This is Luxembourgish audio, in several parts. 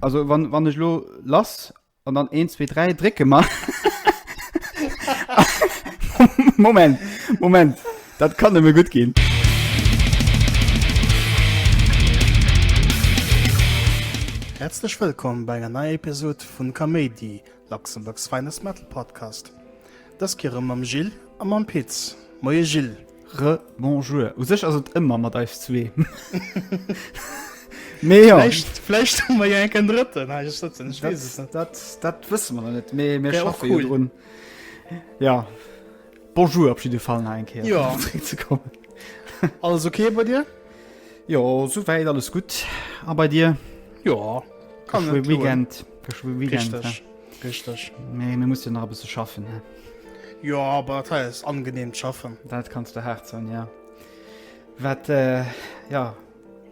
Also wann, wann ech lo lass an dann 1, 2, 3 drécke mer. Moment, Moment, dat kann nëmme gutt ginn. Häerzlech wëllkomm bei enger neier Episode vun Kaméidi, Luxembourg's finest metal podcast. Dës Kéier erëm mam Gilles a mam Pit. Moie Gilles. Re-bonjour. U sech ass et ëmmer mat eis zwee. Mee jo. Vläicht, vläicht hu mer jo enk en Drëtten hei sëtzen, ech weess et net. Dat, dat wësse mer nach net, mee mir Wär och schaffe jo cool. drun. Ja. Bonjour op jidde Fall nach eng Kéier, Jo. fir zeréckzekommen. Alles ok bei dir? Jo, souwäit alles gutt. A bei dir? Jo, kann Geschwë net kloen. Weekend. Geschwë Weekend, Richteg, richteg. Mee mir musse jo nach e bësse schaffen, he? Jo, aber dat hei ass angenehmt Schaffen. Dat kanns de haart soen, ja. Wat, äh, ja,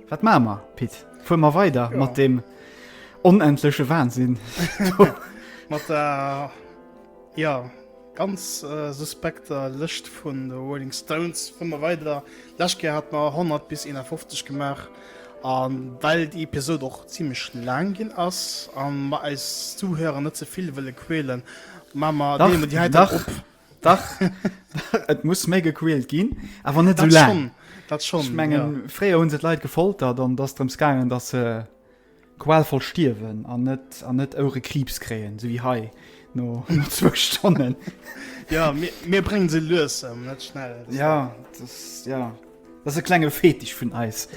wat maache mer, Pit? Fuere mer weider Ja. mat deem onendleche Wahnsinn? Mat der, ja, ganz äh, suspekter Lëscht vun de Rolling Stones fuere mer weider. Lescht Kéier hat mer 100 bis 51 gemaach. A well déi Episod och zimmlech laang ginn ass a mer eis Zuhörer net ze vill wëlle quälen, maache mer, Dach, deele mer déi heiten dach, op. dach, et muss méi gequält ginn, awer net esou Dat laang. schonn, dat schonn, Ech ja. mengen, fréier hu se d'Leit gefoltert an et ass drëms gaangen, datt se qualvoll stierwen an net, an net Ouerekriibs kréien, esou wéi hei no, no zwou Stonnen. Ja, mir, mir bréngen se lues ëm, net schnell. Ja, dat, ja. Dat ass e klenge Fetisch vun eis,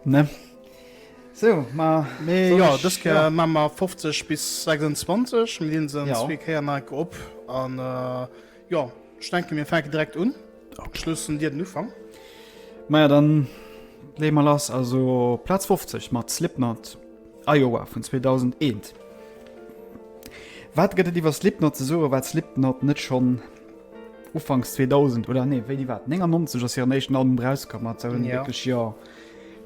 ne? Sou, ma. Mee jo, dës Kéier maache mer 50 bis 26. Mir deelen se an Ja. zwee Kéier nach eng Kéier op. An jo, ech denken, mir fänken direkt un. Ech loossen dir den Ufank. Maja, dann leeë mer lass. Also Plaz 50 mat Slipknot, Iowa vun 2001. Wat gëtt et iwwer Slipknot ze soen, wat Slipknot net schonn Ufanks 2000 oder nee wéini war et 99 ass hiren éischten Album rauskomm mat sou Ja. wierklech jo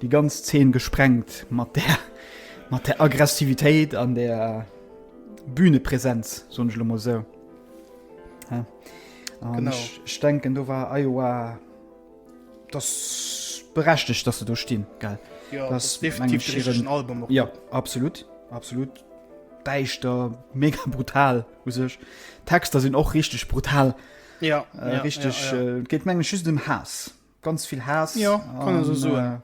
déi ganz Zeen gesprengt mat där mat der Aggressivitéit an der Bühnepresenz soen ech elo mol sou. Ja. An Genau. ech, ech denken do war Iowa das berechtegt, dass se do stinn gell. Ja, Das das ist definitiv mengen de ech richtegen hiren- Album och. Ja absolut absolut däischter mega brutal u sech. D'Texter sinn och richteg brutal. Ja, äh, ja, richteg ja, ja. Äh, geet mengen ech just ëm Haass. Ganz vill Haass. Ja, kann een sou an, soen. Äh,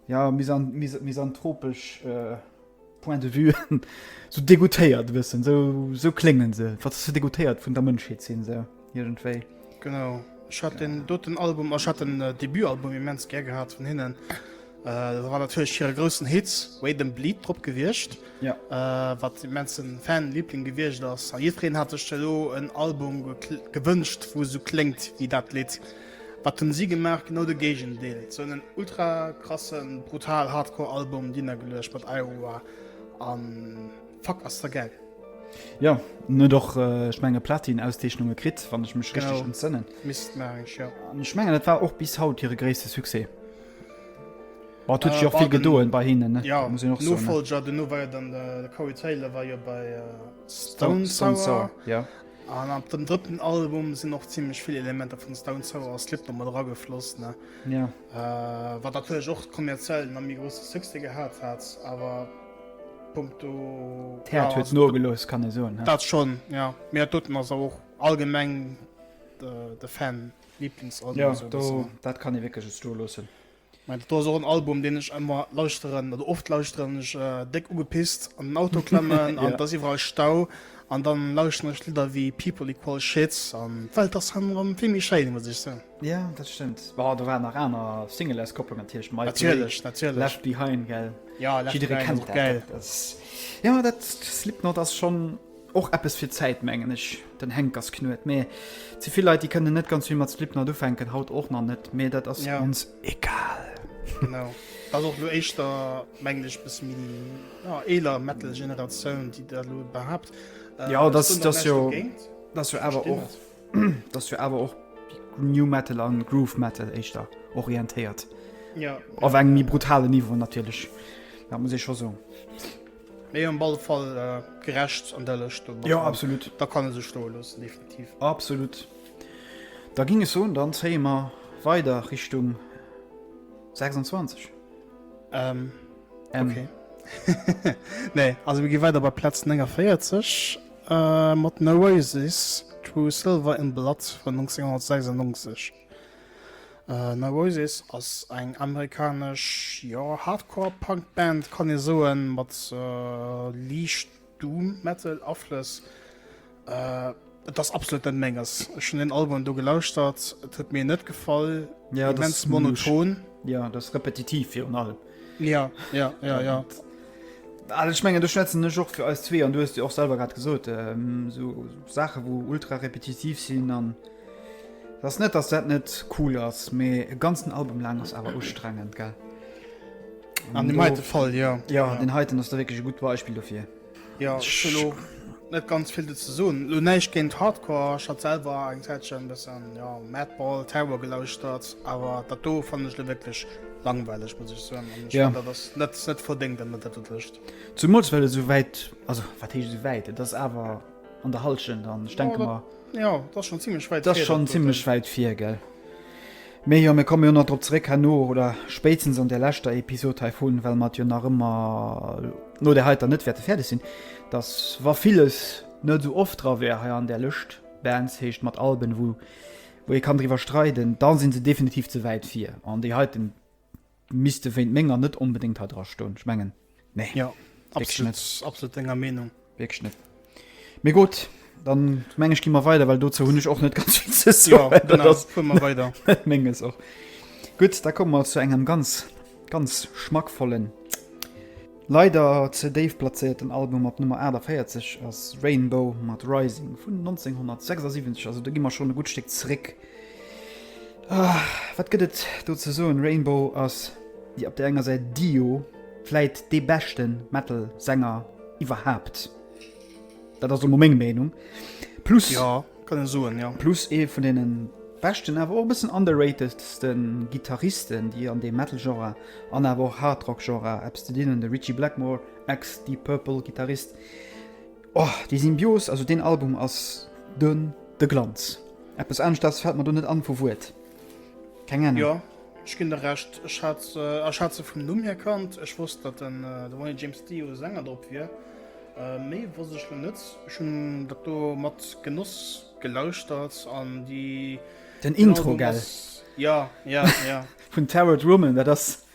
ja, misan mis misanthropesch äh, Point de vue. sou degoutéiert e bëssen, sou, sou kléngen se. Wat se degoutéiert vun der Mënschheet sinn, sou iergendwéi. Genau. Ech hat den doten Album, ech hat den äh, Debutalbum immens gär gehat vun hinnen. Äh, da war natierlech hire groussen Hit Wait and Bleed drop gewiescht. Ja. Äh, wat immens en Fan-Liebling gewiescht ass. A jiddwereen hat sech elo en Album gewënscht, wou esou kléngt wéi dat Lidd. Wat hunn si gemaach? Genau de Géigendeel. Se hunn en ultra krassen, brutal Hardcore-Album dinner geluecht mat Iowa an fuck ass der gäil. Jo, en huet och, ech menge Platin-Auszeechnunge kritt, wann ech mech richteg entsënnen. Misst meng ech, jo. An ech mengen, dat war och bis haut hire gréisste Succès. Bon, et huet sech och vill gedoen bei hinnen, ne? Ja, Muss een och soen, ne? Nofolger, duerno war jo dann de Corey Taylor war jo bei Stone Stone Sour. Sour, ja. An op dem drëtten Album sinn och zimmlech vill Elementer vun Stone Sour a Slipknot mat eragefloss, ne? Ja. Wat natierlech och kommerziell nach méi grousse Succès gehat hat, awer punkto. D'Häert huet nogelooss, kann ee soen, he? Dat schonn, ja. Mee dat doten ass awer och allgemeng de Fan-Liblingsalbum. Ja, do, dat kann ee wierklech esou stoe loossen. Mä dat do ass och en Album, deen ech ëmmer lauschteren oder oft lauschteren, wann ech déck ugepisst an den Auto klammen an et ass iwwerall Stau an dann lauschteren ech Lidder wéi People Equal Shit an d'Welt ass dann erëm vill méi schéin, muss ech soen. Ja, dat stëmmt. Bon, do waren nach aner Single-Auskopplungen natierlech, My Parade, Natierlech, natierlech. Left Behind, gell? Ja, Left Jidderee Behind ass kennt och dat. gäil. Dat ass, jo, dat Slipknot ass schonn. Och eppes fir d'Zäit mengen ech, den Henkersknuet. Mee ze vill Leit déi kënnen net ganz vill mat Slipknot ufänken, haut och nach net, mee dat ass Ja. ons egal. Genau. Dat ass och lo éischter mengen ech bësse méi déi ja, eeler Metal Generatioun, déi dat lo behaapt. Äh, Ja, ech dat soen dat näischt jo dogéint. dat jo awer Verstinn och dat. dat jo awer och New Metal an Groove Metal éischter orientéiert. Ja. Op engem méi brutalen Niveau natierlech, dat muss ee scho soen. Mee op alle Fall gerecht an der Lëscht do. Jo, absolut. Da kann e sech stoe loossen, definitiv. Absolut. Da ging ech soen, dann zéie mer weider Richtung 26. Ähm, okay. Nee, also mir gi weider bei Plaz 49 äh, mat Neurosis, True Silver in Blood vun 1996. Äh, Neurosis ass eng amerikanesch jo, Hardcore-Punk-Band, kann ee soen, mat äh, liicht Doom Metal Aflëss. Äh, et ass absolut net menges. Ech hunn den Album do gelauschtert, et huet mir net gefall. Ja, immens monoton. Ja, dat ass repetitiv virun allem. Ja, ja, ja, ja. Also ech mengen, do schwätzen ech och fir eis zwee an du hues jo och selwer grad gesot, ähm, sou Saache wou ultra repetitiv sinn an et ass net, dass dat net cool ass, mee e ganzen Album laang ass awer ustrengend, gell? An dem heite Fall, ja. Ja, den heiten ass da wierklech e gutt Beispill dofir. Ja, ech hu lo net ganz vill dozou ze soen. Lo näischt géint Hardcore, ech hat selwer eng Zäitchen e bëssen, ja, Madball, Terror gelauschtert, awer dat do fannen ech lo wierklech langweileg, muss ech soen. An ech Ja. fannen, dat ass net, net verdéngt ënner dat do Lëscht. Zumools well et esou wäit, also wat heescht esou wäit, et ass awer an der Hallschent an ech denke Ja, mer, dat, ja, dat ass schonn zimmlech wäit dat ass vir, schonn dat doten. zimmlech wäit vir, gell. Mee jo, mir komme jo nach drop zeréck herno oder spéitstens an där leschter Episod heivun, well mer et jo nach ëmmer no där heiter net wäerte fäerdeg sinn, dass wa villes net esou oft dra wär hei an där Lëscht, Bands heescht mat Alben, wou wou ee kann driwwer streiden, da si se definitiv ze wäit vir. An déi heiten misste wéint menger net onbedéngt hei dra stoen. Ech mengen, nee. Jo, absolut, absolut denger Meenung. Wierklech net. Mee gutt, dann meng ech gi mer weider, well dozou hunn ech och net ganz vill ze soen. Ja, genau, fuere mer weider. Net menges och. Gutt, da komme mer zu engem ganz, ganz schmackvollen, leider ze déif plazéierten Album. Op Nummer 48 ass Rainbow mat Rising vun 1976, also do gi mer schonn e gutt Stéck zeréck. Ah, wat gëtt et do ze soen? Rainbow ass op där enger Säit Dio, vläit dee beschte Metal-Sänger iwwerhaapt. Dat ass elo mol meng Meenung. Plus, ja, kann een soen, ja. Plus ee vun deene beschten, awer och e bëssen underratedste Gittaristen, déi an deem Metal-Genre an awer och Hardrock-Genre eppes ze dinn hunn, de Ritchie Blackmore, ex-Deep Purple-Gittarist. Oh, déi Symbios, also deen Album ass den de Glanz. Eppes aneschters fält mer do net an vu Wuert. Keng Ahnung. Jo, ech ginn der Recht. Ech hat ech hat se vum Numm hier kannt. Ech wosst, datt den de Ronnie James Dio Sänger drop wier. Méi wosst ech lo net. Ech hunn dat do mat Genoss gelauschtert an déi. Den Intro, gell? Ja, ja, ja. Vun Tarot Woman, dat ass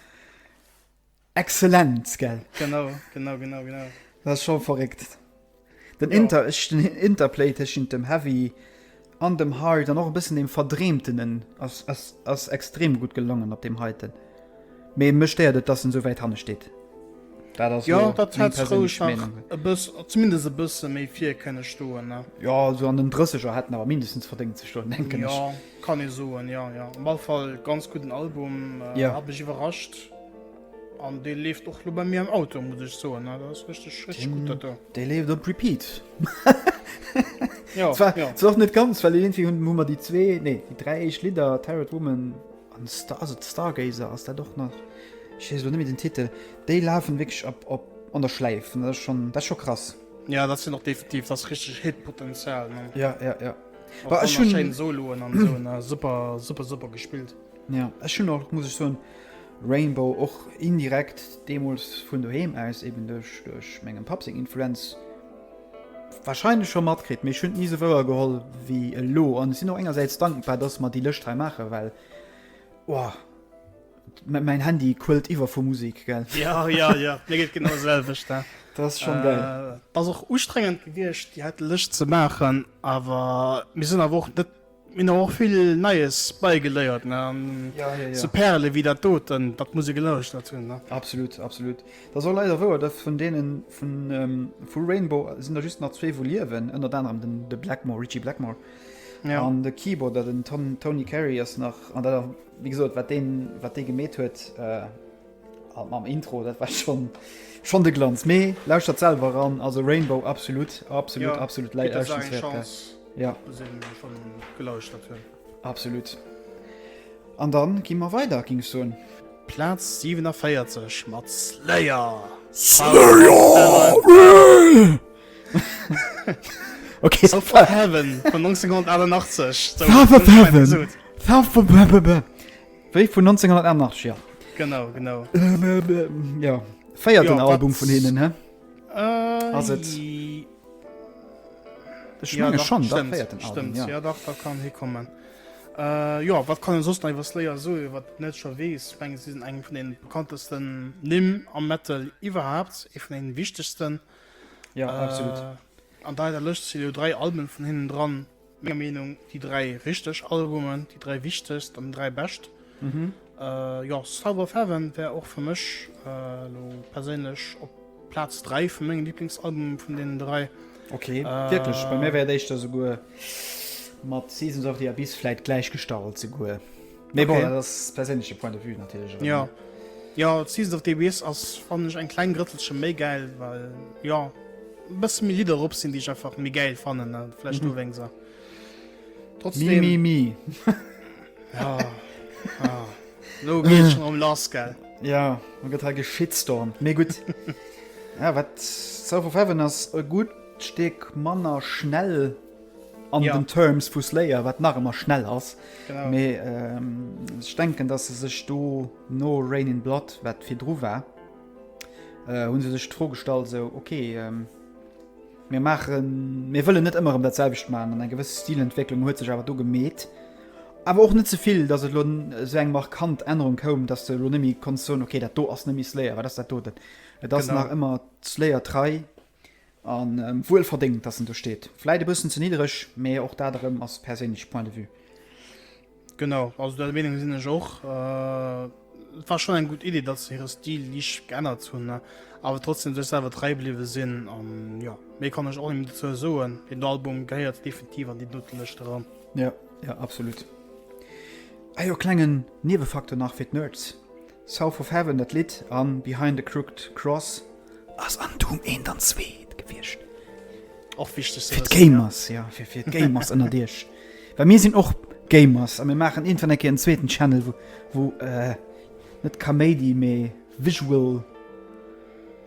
excellent, gell? Genau, genau, genau, genau. Dat ass scho verréckt. Den ja. Inter, ech, den Interplay tëschent dem Heavy an dem Hard an och e bëssen dem Verdreemtenen ass, ass, ass extrem gutt gelongen op deem heiten. Mee mech stéiert et, dass en esou wäit hanne steet. Dat ass ja, dat meng perséinlech Meenung. E bëss, zumindest e bësse méi vir kënne stoen. Ne? Ja, also an den 30er hätten awer mindestens verdéngt ze stoen, denken ja, ech. Kann ee soen, ja, ja. Op alle Fall ganz gudden Album, äh, ja. hat mech iwwerrascht. An dee leeft och lo bei mir am Auto, muss ech soen. Dat ass richteg, richteg gutt, dat do. Dee leeft op Repeat. Ja, Zwar, ja. zwar och net ganz, well iergendwéi hunn, hu mer déi zwee, nee, déi dräi éischt Lidder, Tarot Woman an Star, ass et Stargazer, ass dat och nach, ech weess elo net méi den Titel, déi lafen wierklech op, op, an der Schläif. An dat ass schonn, dat ass scho krass. Ja, dat sinn och definitiv, dat ass richteg Hitpotenzial, ne? Ja, ja, ja. Och Bah, ech hunn. wonnerschéin Soloen an esou, ne? Super, super, super gespillt. Ja, ech hunn och, muss ech soen, Rainbow och indirekt deemools vun doheem aus, eben duerch duerch mengem Papp seng Influenz, wahrscheinlech scho matkritt, mee ech hunn et ni sou wouer geholl wéi elo. An ech sinn och engersäits dankbar, dass mer déi Lëscht hei maachen, well oh, mäin Handy quëllt iwwer vu Musek, gell? Ja, ja, ja, mir geet genau selwecht. Dat ass schonn geil. Et ass och ustrengend gewiescht, déi heite Lëscht ze maachen, awer mir sinn awer och net Mir hunn och vill Neies beigeléiert, ne? An ja, ja, ja. Sou Pärele wéi dat doten, dat muss ee gelauschtert hunn, ne? Absolut, absolut. Dat ass och leider wouer, datt vun deenen, vun, ähm, vu Rainbow sinn der just nach zwee wou liewen, ënnert anerem den, de Blackmore, Ritchie Blackmore. Ja. An de Keyboarder, den Tom, Tony Carey ass nach, an dat, wéi gesot, wat deen, wat dee gemeet huet, äh, Am Intro, dat war schon, schon de Glanz. Mee lauschtert selwer ran, also Rainbow absolut, absolut, ja, absolut lauschternswert. Ja. Gelauschtert hunn. Absolut. An dann gi mer weider, ging ech soen. Plaz 47 mat Slayer. Slayer! Okay. South of Heaven vun 1988. South of Heaven. South of Heaven. Wéi vun 1988, jo. Genau, genau. Jo. Véierten Album vun hinnen, hä? Ass et? Ech menge schonn, dach, véierten Album, ja. Ja, dach, dat kann hikommen. Jo, wat kann een soss nach iwwer Slayer soen, wat een net scho weess? Ech mengen, si sinn eng vun den bekanntesten Nimm am Metal iwwerhaapt, ee vun den wichtegsten. Ja, absolut. An der Lëscht si jo 3 Alben vun hinnen dran. Menger Meenung déi 3 richteg Albumen, déi 3 wichtegst an déi 3 bescht. Mhm. Äh, jo, South of Heaven wär och fir mech elo perséinlech op Plaz 3 vu mengen Lieblingsalbumen vun deenen 3. Okay, äh, wierklech? Bei mir wär et éischter souguer mat Seasons of the Abyss vläit gläichgestallt souguer. Mee okay. bon, dat ass perséinleche Point de vue natierlech. Ja. Ja, Seasons of the Abyss ass fannen ech eng kleng Grëtzelche méi gäil, well ja e bësse méi Lidder erop sinn, déi ech einfach méi gäil fannen, ne? Vläicht mhm. dowéinst. Trotzdem. Mi, mi, mi. ja. ja. Lo geet schon um lass, gell? Ja, man gëtt hei geschitstormt. Mee gutt. ja, wat South of Heaven ass e gutt Stéck manner schnell an ja. den Terms vu Slayer, wat nach ëmmer schnell ass. Genau. Mee ähm, ech denken, dass se sech do no Rain in Blood, wat virdru war, äh, hunn se sech d'Fro gestallt, so, okay, ähm, mir maachen, mir wëllen net ëmmer erëm dat selwecht maachen an eng gewësse Stilentwécklung huet sech awer do gemeet. Awer och net ze vill, dass et elo esou eng markant Ännerung koum, dass de elo net méi konns soen, okay, dat do ass net méi Slayer, wat ass dat doten? Et ass nach ëmmer Slayer trei an wuel verdéngt, dass en do steet. Vläit e bëssen ze niddereg, mee och dat erëm ass perséinlech Point de vue. Genau, also der Meenung sinn ech och. Et war schonn eng gutt Iddi, datt se hire Stil liicht geännert hunn, awer trotzdem sech selwer trei bliwwe sinn. An jo, méi kann ech och net méi dozou soen. Den Album gehéiert definitiv an déi dote Lëscht eran. Jo, jo, absolut. Ah jo, klengen Niewefaktor nach fir d'Nerds, South of Heaven, dat Lidd, an Behind the Crooked Cross ass an Doom 1 an 2 gewiescht. Och wichteg ze wëssen. Fir d'Gamers, ja, fir, fir d'Gamers ënnert iech. Well mir sinn och Gamers a mir maachen iergendwann eng Kéier en zweeten Channel, wou, wou äh, net Kaméidi, mee Visual,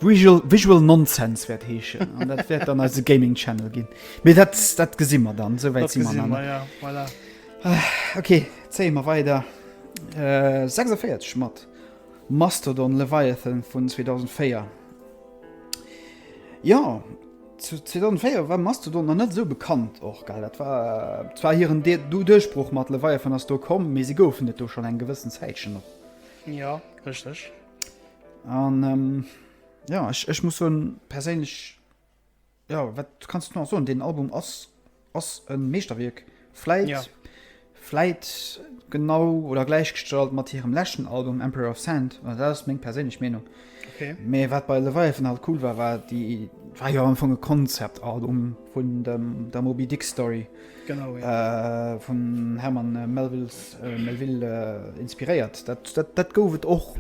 Visual, Visual Nonsense wäert heeschen. An dat wäert dann eise Gaming Channel ginn. Mee dat, dat gesi mer dann, souwäit si mer nach net. Ja, voilà. Okay, zéie mer weider. Äh, 46 mat Mastodon Leviathan vun 2004. Jo, zu 2004 war Mastodon nach net esou bekannt och, gell? Dat war zwar hiren Duerchbroch mat Leviathan ass do komm, mee si goufen et do schonn eng gewëssen Zäitchen och. Jo, richteg. An jo, ech, ech muss soen, perséinlech, jo, wat kanns du nach soen? Deen Album ass Ass e Meeschterwierk. Vläit, ja. Vläit genau oder gläichgestallt mat hirem leschten Album Emperor of Sand, dat ass meng perséinlech Meenung. Okay. Mee wat bei Leviathan halt cool war, war déi, war jo am Fong e Konzeptalbum vun dem, der Moby Dick Story. Genau, ja. Äh, vun Herman Melvilles, äh, Melville äh, inspiréiert. Dat, dat, dat gouf et och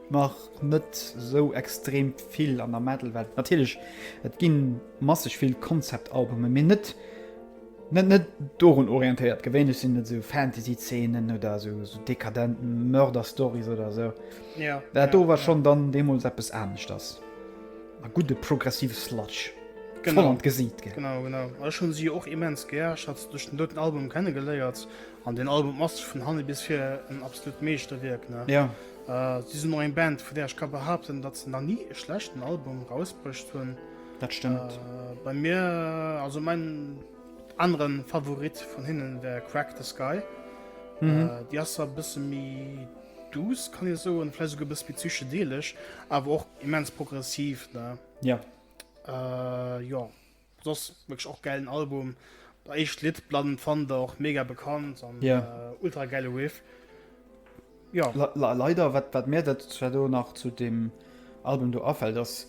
nach net sou extrem vill an der Metal-Welt. Natierlech, et gi masseg vill Konzeptalbumen, mee net net net dorun orientéiert. Gewéinlech sinn et esou Fantasy-Zeenen oder esou esou dekadent Mörder-Stories oder esou. Ja, Dat do ja, war ja. schonn dann deemools eppes aneschters. A gudde progressive Sludge. Genau. Voll an d'Gesiit, gell? Genau, genau. Ech hunn si och immens gär. Ech hat se duerch den doten Album kennegeléiert. An den Album ass vun hanne bis vir en absolut Meeschterwierk, ne? Ja. Si sinn och eng Band, vu där ech ka behaapten, datt se nach ni e schlechten Album erausbruecht hunn. Dat stëmmt. Bei mir, also mäin anere Favorit vun hinnen wär Crack the Skye. Déi ass zwar e bësse méi duuss, kann ee soen, vläicht esouguer e bësse méi psychedelesch, awer och immens progressiv, ne? Ja. Jo. Soss wierklech och gäilen Album. Dat éischt Lidd Blood and Thunder och mega bekannt an yeah. ultra gäile Riff. Ja. Le leider wat wat mir dat zwar do nach zu dem Album do afällt ass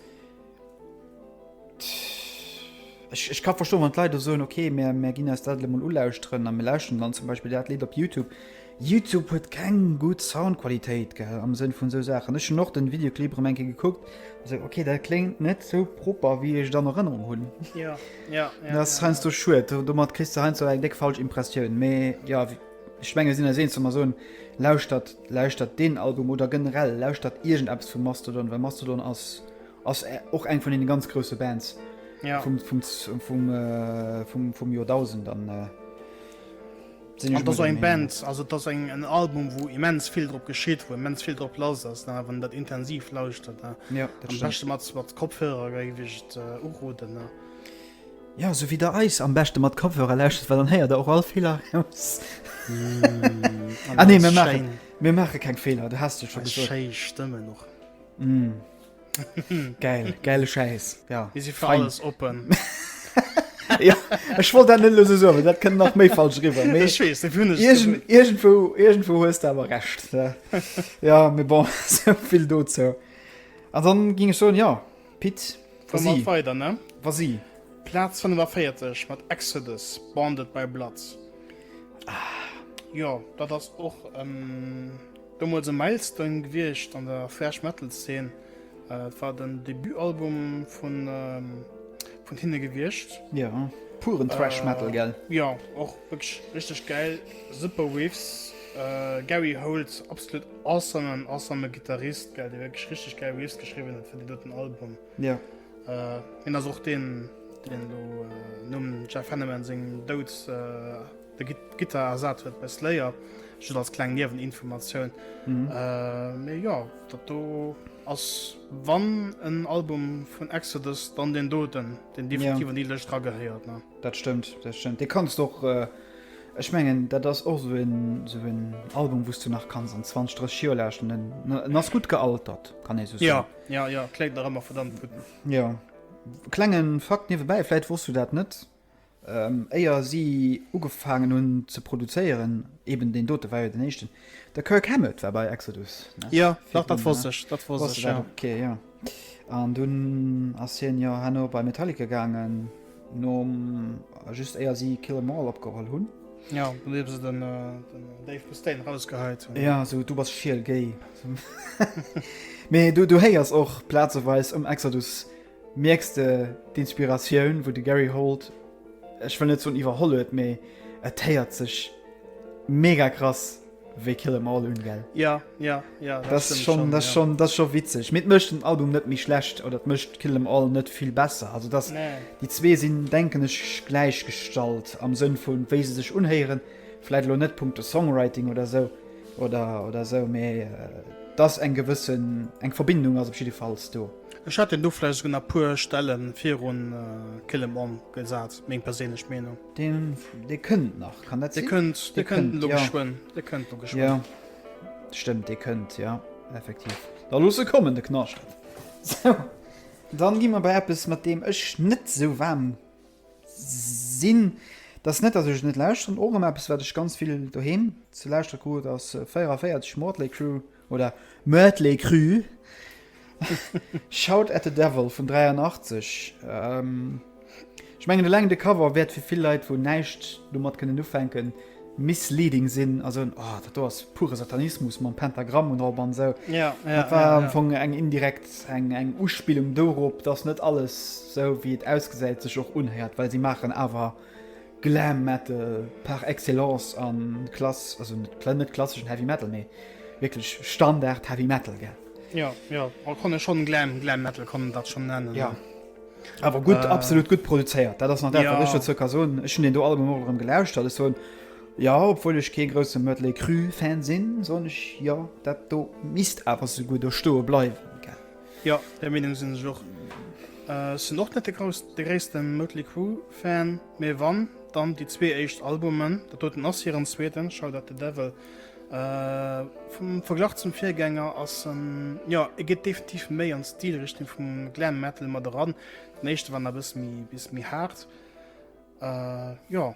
ech, ech ka verstoen wann d'Leit do soen okay mir mir ginn eis dat elo mol ulauschteren a mir lauschteren dann zum Beispill dat Lidd op Youtube. Youtube huet keng gutt Soundqualitéit gell, am Sënn vun esou Saachen. Ech hunn och den Videoclip erëm eng Kéier gekuckt a sou, okay, dat kléngt net sou propper wéi ech et an Erënnerung hunn. Ja, ja, ja, Dat ass ja, heiansdo schued, domat kriss de heiansdo eng déck falsch Impressioun. Mee jo, ech menge mir sinn eis eens, wa mer soen, lauschtert, lauschtert deen Album oder generell lauschtert iergendeppes vu Mastodon, well Mastodon ass, ass och eng vun deene ganz grousse Bands ja. vum, vum, vum, vum, vum Joerdausend an. Sinn ech An dat eng Band, also dat eng en Album, wou immens vill drop geschitt, wou immens vill drop lass ass, ne, wann dat intensiv lauschtert. Ne. Ja, dat Am beschte mat, mat Kopfhörer géif ech et äh, uroden. Ne. Ja, sou wéi der eis am beschte mat Kopfhörer lauschtert, well dann héiert der och all Feeler raus. Mm, ah nee, mir maachen, mir maache keng Feeler, du has jo scho gesot. Schéi Stëmmen och. Mm. Geil, geile Schäiss. Ja. Mir si fir alles oppen. ja, ech wollt dat net elo sou soen, dat kënnt nach méi falsch riwwer. Mee Ech weess, dofir hunn ech et gesot. Iergendwou, iergendwou hues de awer Recht. Ja, mee bon, sou vill dozou. An dann ging ech soen, ja, Pit, Fuere mer weider, ne? Vas-y. Plaz 45 mat Exodus, Bonded by Blood. Ah. Jo, dat ass och en. Deemools e Milestone gewiescht an der Thrash Metal Szene. Et war den Debutalbum vun vun hinne gewiescht. Jo, puren Thrash Metal, gell? Jo, och wierklech richteg gäil. Super Riffs. Gary Holt, absolut awesomen, awesome Gittarist, gell, dee wierklech richteg gäil Riffs geschriwwen huet fir deen doten Album. Jo. Hien ass och deen, deen elo nom Jeff Hanneman sengem Doud de Gittar ersat huet bei Slayer, just als kleng Nieweninformatioun. Mhm. Äh, mee jo, dat do ass wann en Album vun Exodus, dann den doten, den definitiv an déi Lëscht ragehéiert. Ne? Dat stëmmt, dat stëmmt. Dee kanns du och, äh, ech mengen, dat ass och sou en, sou en Album, wou s du nach kanns an 20, 30 Joer lauschteren. En, en ass gutt gealtert, kann ee sou soen. Ja, ja, ja, kléngt nach ëmmer verdammt gutt. Ja. Klengen Fakt niewebäi, vläit wosst du dat net, Éier si ugefaangen hunn ze produzéieren, eben deen dote war jo den éischten, de Kirk Hammett war bei Exodus, ne? Jo, dach, dat wosst ech, dat wosst ech, jo. Ok, jo. An dunn ass hien jo herno bei Metallica gaangen, nom, just éier si Kill 'Em All opgeholl hunn. Jo, nodeem se den Dave Mustaine rausgeheit hunn. Jo, sou, du bass schiel géi. Mee du, du héiers och plazeweis um Exodus Mierks de d'Inspiratioun wou de Gary Holt, ech wëll net soen iwwerholl huet, mee et héiert sech mega krass wéi Kill 'Em All un, gell? Ja, ja, ja, dat ass schon, dat ass schon, dat ass scho witzeg. Mee et mécht den Album net méi schlecht oder et mécht Kill 'Em All net vill besser. Also dass déi zwee sinn, denken ech, gläichgestallt am Sënn vu wéi se sech unhéieren. Vläit elo net punkto Songwriting oder sou oder oder sou, mee dass eng gewëssen eng Verbindung ass op jiddefalls do. Ech hätt en do vläicht esouguer nach puer Stellen virun Kill 'Em All gesat, meng perséinlech Meenung. Deen, dee kënnt nach, kann dat sinn? Dee kënnt, dee kënnt elo geschwënn, dee kënnt elo geschwënn. Jo, stëmmt, dee kënnt, jo, effektiv. Da looss e kommen, de Knaschtert. Sou, dann gi mer bei eppes, mat deem ech net sou waarm sinn. Et ass net, datt ech et net lauschteren, och erëm eppes, wat ech ganz vill doheem ze lauschtere krut, ass 44 Mortley Crüe oder Mötley Crüe. Shout at the Devil vun 83. Ech mengen eleng de Cover wäert fir vill Leit, wou näischt domat kënnen ufänken, misleading sinn a soen, oh dat do ass pure Satanismus mam Pentagramm un drop an esou. Ja, ja, Dat war ja, am ja. Fong eng indirekt eng, eng Uspillung dorop, dass net alles sou wéi et ausgesäit sech och unhéiert, well si maachen awer Glam Metal par excellence an Klass, also net, net klasseschen Heavy Metal, mee wierklech Standard Heavy Metal, gell? Ja, ja, man kann schon Glam, Glam Metal kann man dat schon nennen. Ja. Awer gutt, äh, absolut gutt produzéiert. Dat ass nach dat, ja. wat ech dozou ka soen. Ech hunn den do Album och erëm gelauschtert. Ech soen, ja, obwuel ech kee grousse Mötley Crüe Fan sinn, soen ech, ja, dat do misst awer souguer do stoe bleiwen, gell? Ja, der Meenung sinn ech och. Äh, sinn och net de, grouss, de gréisste Mötley Crüe Fan, mee wann, dann déi zwee éischt Albumen. Dat doten ass hiren zweeten, Shout at the Devil. Vum Verglach zum Virgänger ass en, jo, e geet definitiv méi an d'Stilrichtung vum Glam Metal mat eran. Den éischte war nach e bësse méi, bësse méi haart. Jo,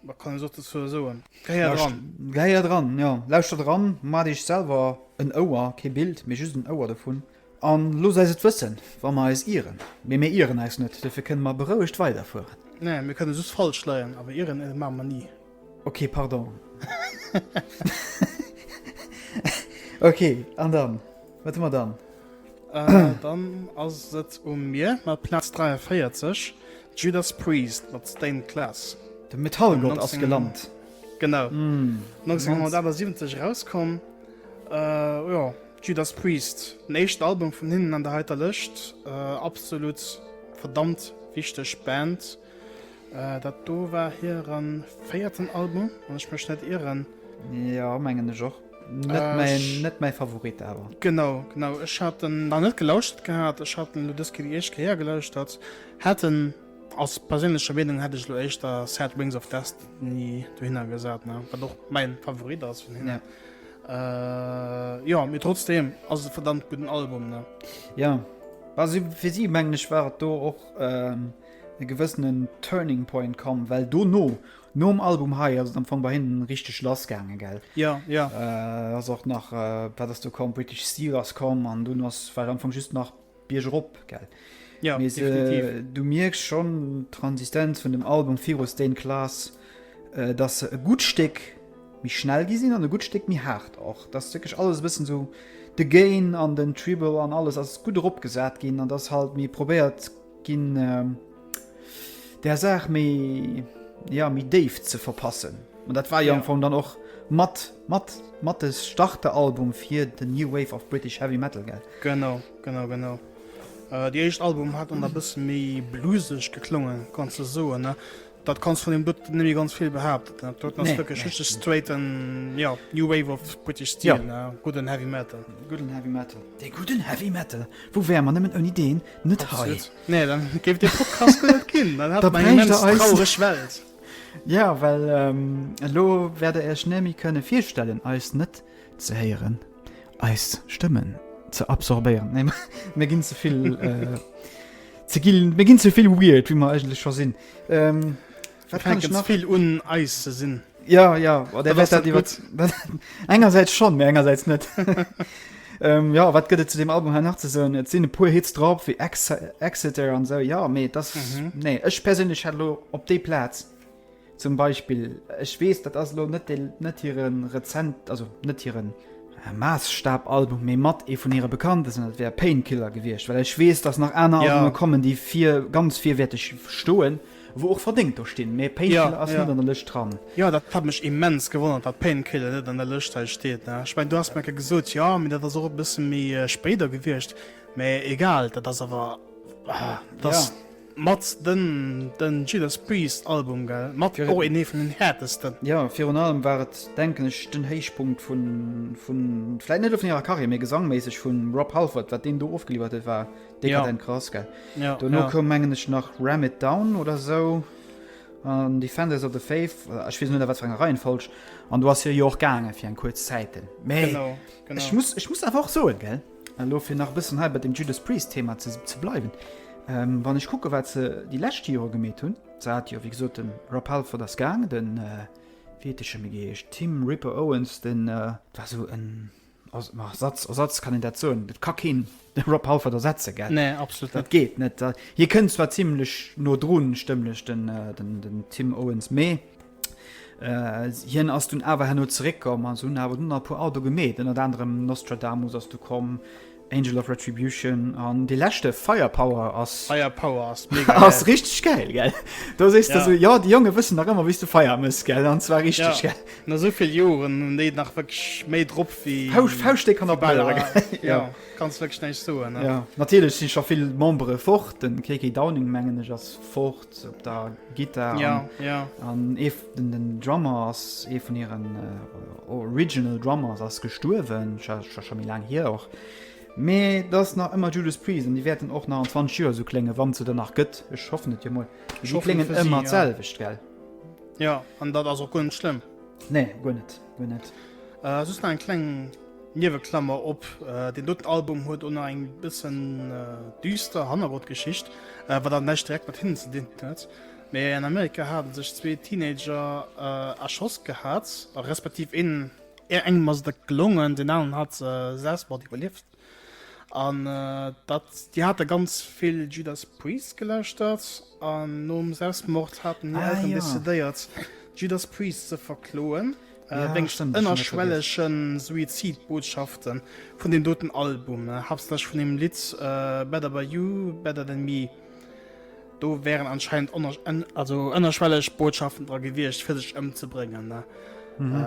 wat kann ee soss dozou soen? Gehéiert eran. Gehéiert eran, jo. Lauschtert eran, maacht iech selwer en Ouer, kee Bild, mee just en Ouer dovun. An loosst eis et wëssen, wa mer eis ieren. Mee mir ieren eis net, dofir kënne mer berouegt weiderfueren. Nee, mir kënne just falsch leien, awer ieren maache mer ni. Ok, pardon. Ok, an dann? Wat hu mer dann? Äh, dann ass et u mir mat Plaz 43, Judas Priest mat Stained Glass. De Metallgott ass gelant. Genau. Mm. 1978 erauskomm. Äh, jo, Judas Priest, den éischten Album vun hinnen an der heiter Lëscht. Äh, absolut verdammt wichteg Band. Dat do war hiren véierten Album, wann ech mech net ieren. Jo, mengen ech och. Net mäin, net mäi Favorit awer. Genau, genau. Ech hat en nach net gelauschtert gehat. Ech hat en elo dës Kéier déi éischt Kéier gelauschtert. Hätt en, als perséinlecher Meenung, hätt ech elo éischter Sad Wings of Destiny dohinner gesat, ne, wat och mäin Favorit ass vun hinnen. Ja. Jo, mee trotzdem ass et e verdammt gudden Album, ne. Ja, also fir si mengen ech war et do och e gewëssenen Turning Point komm, well dono, nom Album hei, ass et am Fong bei hinnen richteg lass gaange, gell? Ja, ja. Ass och nach, wat ass do komm, British Steel ass komm an dunn ass, war et am Fong just nach biergerop, gell? Ja, Mee definitiv. Du mierks schonn d'Transistenz vun dem Album viru Stained Glass, dass se e gutt Stéck méi schnell gi sinn an e gutt Stéck méi haart och. Dass wierklech alles e bëssen esou, de Gain an den Treble an alles ass gutt eropgesat ginn an dass halt méi probéiert ginn där Saach méi, ja, méi Déift ze verpassen. An dat war jo am Fong dann och mat, mat, mat de Starteralbum fir den New Wave of British Heavy Metal, gell? Genau, genau, genau. Déi éischt Album hat dann e bësse méi blueseg geklongen, kanns de soen, ne? Dat kanns vun deem doten net méi ganz vill behaapten. Dat doten ass wierklech richteg straighten, jo, New Wave of British Steel, ne? Gudden Heavy Metal. Gudden Heavy Metal. Dee gudden Heavy Metal! Wou wäre mer nëmmen ouni deen net hei? Absolut. Nee, dann géif dee Podcast guer net ginn. Dann hätte mer eng immens traureg Welt. Ja, well elo wäert der iech net méi kënne virstellen, eis net ze héieren, eis Stëmmen ze absorbéieren. Nee, mir ginn ze vill, ze ginn, mir ginn ze vill weird, wéi mer eigentlech scho sinn. Ähm, wat kann ech nach? Vill un eis ze sinn. Ja, ja, oh, der dat iwwer engersäits schon, mee engersäits net. ähm, ja, wat gëtt et zu dem Album hei nach ze soen? Et sinn e puer Hits drop, wéi Ex Exeter an sou. Ja, mee das, mhm. nee, ech perséinlech hätt lo op déi Plaz zum Beispill, ech weess, dat ass lo net, net hiren rezent, also net hiren Maasstabalbum, mee mat ee vun hire bekanntesten, dat wär Painkiller gewiescht, well ech weess, dass nach aner ja. Albume kommen, déi vir ganz virwäerteg stoen, wou och verdéngt do stinn, mee Painkiller ja, ass ja. net an der Lëscht dran. Jo, dat hat mech immens gewonnert, datt Painkiller net an der Lëscht hei steet, ne? Ech mengen, du has mir eng Kéier gesot, jo, mee dat ass och e bësse méi spéider gewiescht, mee egal, dat ass awer, ah, dat ass. Ja. Mat den den Judas Priest Album gell? Mat och een vun den härtesten. Jo, virun allem war et denken ech den Héichpunkt vun vun vläit net elo vun hirer Karriär, mee gesangméisseg vum Rob Halford, wat deen do ofgeliwwert huet war dekadent krass gell. Dono koum mengen ech nach Ram It Down oder sou an Defenders of the Faith, ech weess net a wat fir enger Reihenfolg, an do ass hie jo och gaange fir eng kuerz Zäiten. Mee ech muss ech muss awer och soen gell. Elo fir nach e bëssen hei bei dem Judas Priest Thema ze, ze bleiwen. Ähm, wann ech kucke wat se déi lescht Jore gemeet hunn, se hat jo wéi gesot den Rob Halford ass gaang, den äh, wéi huet de scho méi geheescht, Tim Ripper Owens, den äh, war sou en Ersatz, Ersatz kann een dat soen, et ka keen de Rob Halford ersetze gell? Nee, absolut net. Dat geet net. Hie kënnt zwar zimlech no drun stëmmlech den, äh, den, den Tim Owens, mee Hien ass dunn awer herno zeréckkomm an se hunn awer dunn nach e puer Albe gemeet, ënnert anerem Nostradamus ass du komm, Angel of Retribution an dee leschte Firepower ass Firepower ass mega geil. Ass richteg geil, gell? Do sees de ja. sou, jo, déi Jonge wëssen nach ëmmer, wéi s de Feier mëss, gell? An zwar richteg ja. geil. No sou vill Joren hunn déi nach wierklech méi drop wéi Fauscht, Fauschtdéck an der Bal, gell? Ja. ja. Kanns wierklech näischt soen, ne? Ja. Natierlech si scho vill Membere fort, den KK Downing mengen ech ass fort. op der Gitar ja, ja. an ee den, den Drummer ass ee vun hiren äh, Original Drummers ass gestuerwen scho scho méi laang hier och. Mee dat ass nach ëmmer Judas Priest an déi wäerten och nach an 20 Joer sou klénge wann se der nach gëtt. Ech hoffen et jo mol. Déi kléngen ëmmer d'selwecht gell. Ja an dat ass och guer net schlëmm. Nee guer net guer net. Äh, just nach eng kleng Nieweklammer op, Deen doten Album huet och nach eng bëssen düster Hannergrondgeschicht, wat awer näischt direkt mat hinnen ze dinn huet. Mee an Amerika haten sech zwee Teenager erschoss gehat, respektiv een, engem ass et dat gelongen, deen aneren hat Selbstmord iwwerlieft. An dat, déi hate ganz vill Judas Priest gelauschtert an nom Selbstmord haten hir Elteren decidéiert, Judas Priest ze verkloen. Ja, wéinst ënnerschwellege Suizidbotschafte vun deem doten Album, haaptsächlech vun deem Lidd Better By You, Better Than Me. Do wären anscheinend also ënnerschwelleg Botschaften dra gewiescht, fir sech ëmzebréngen. Mhm.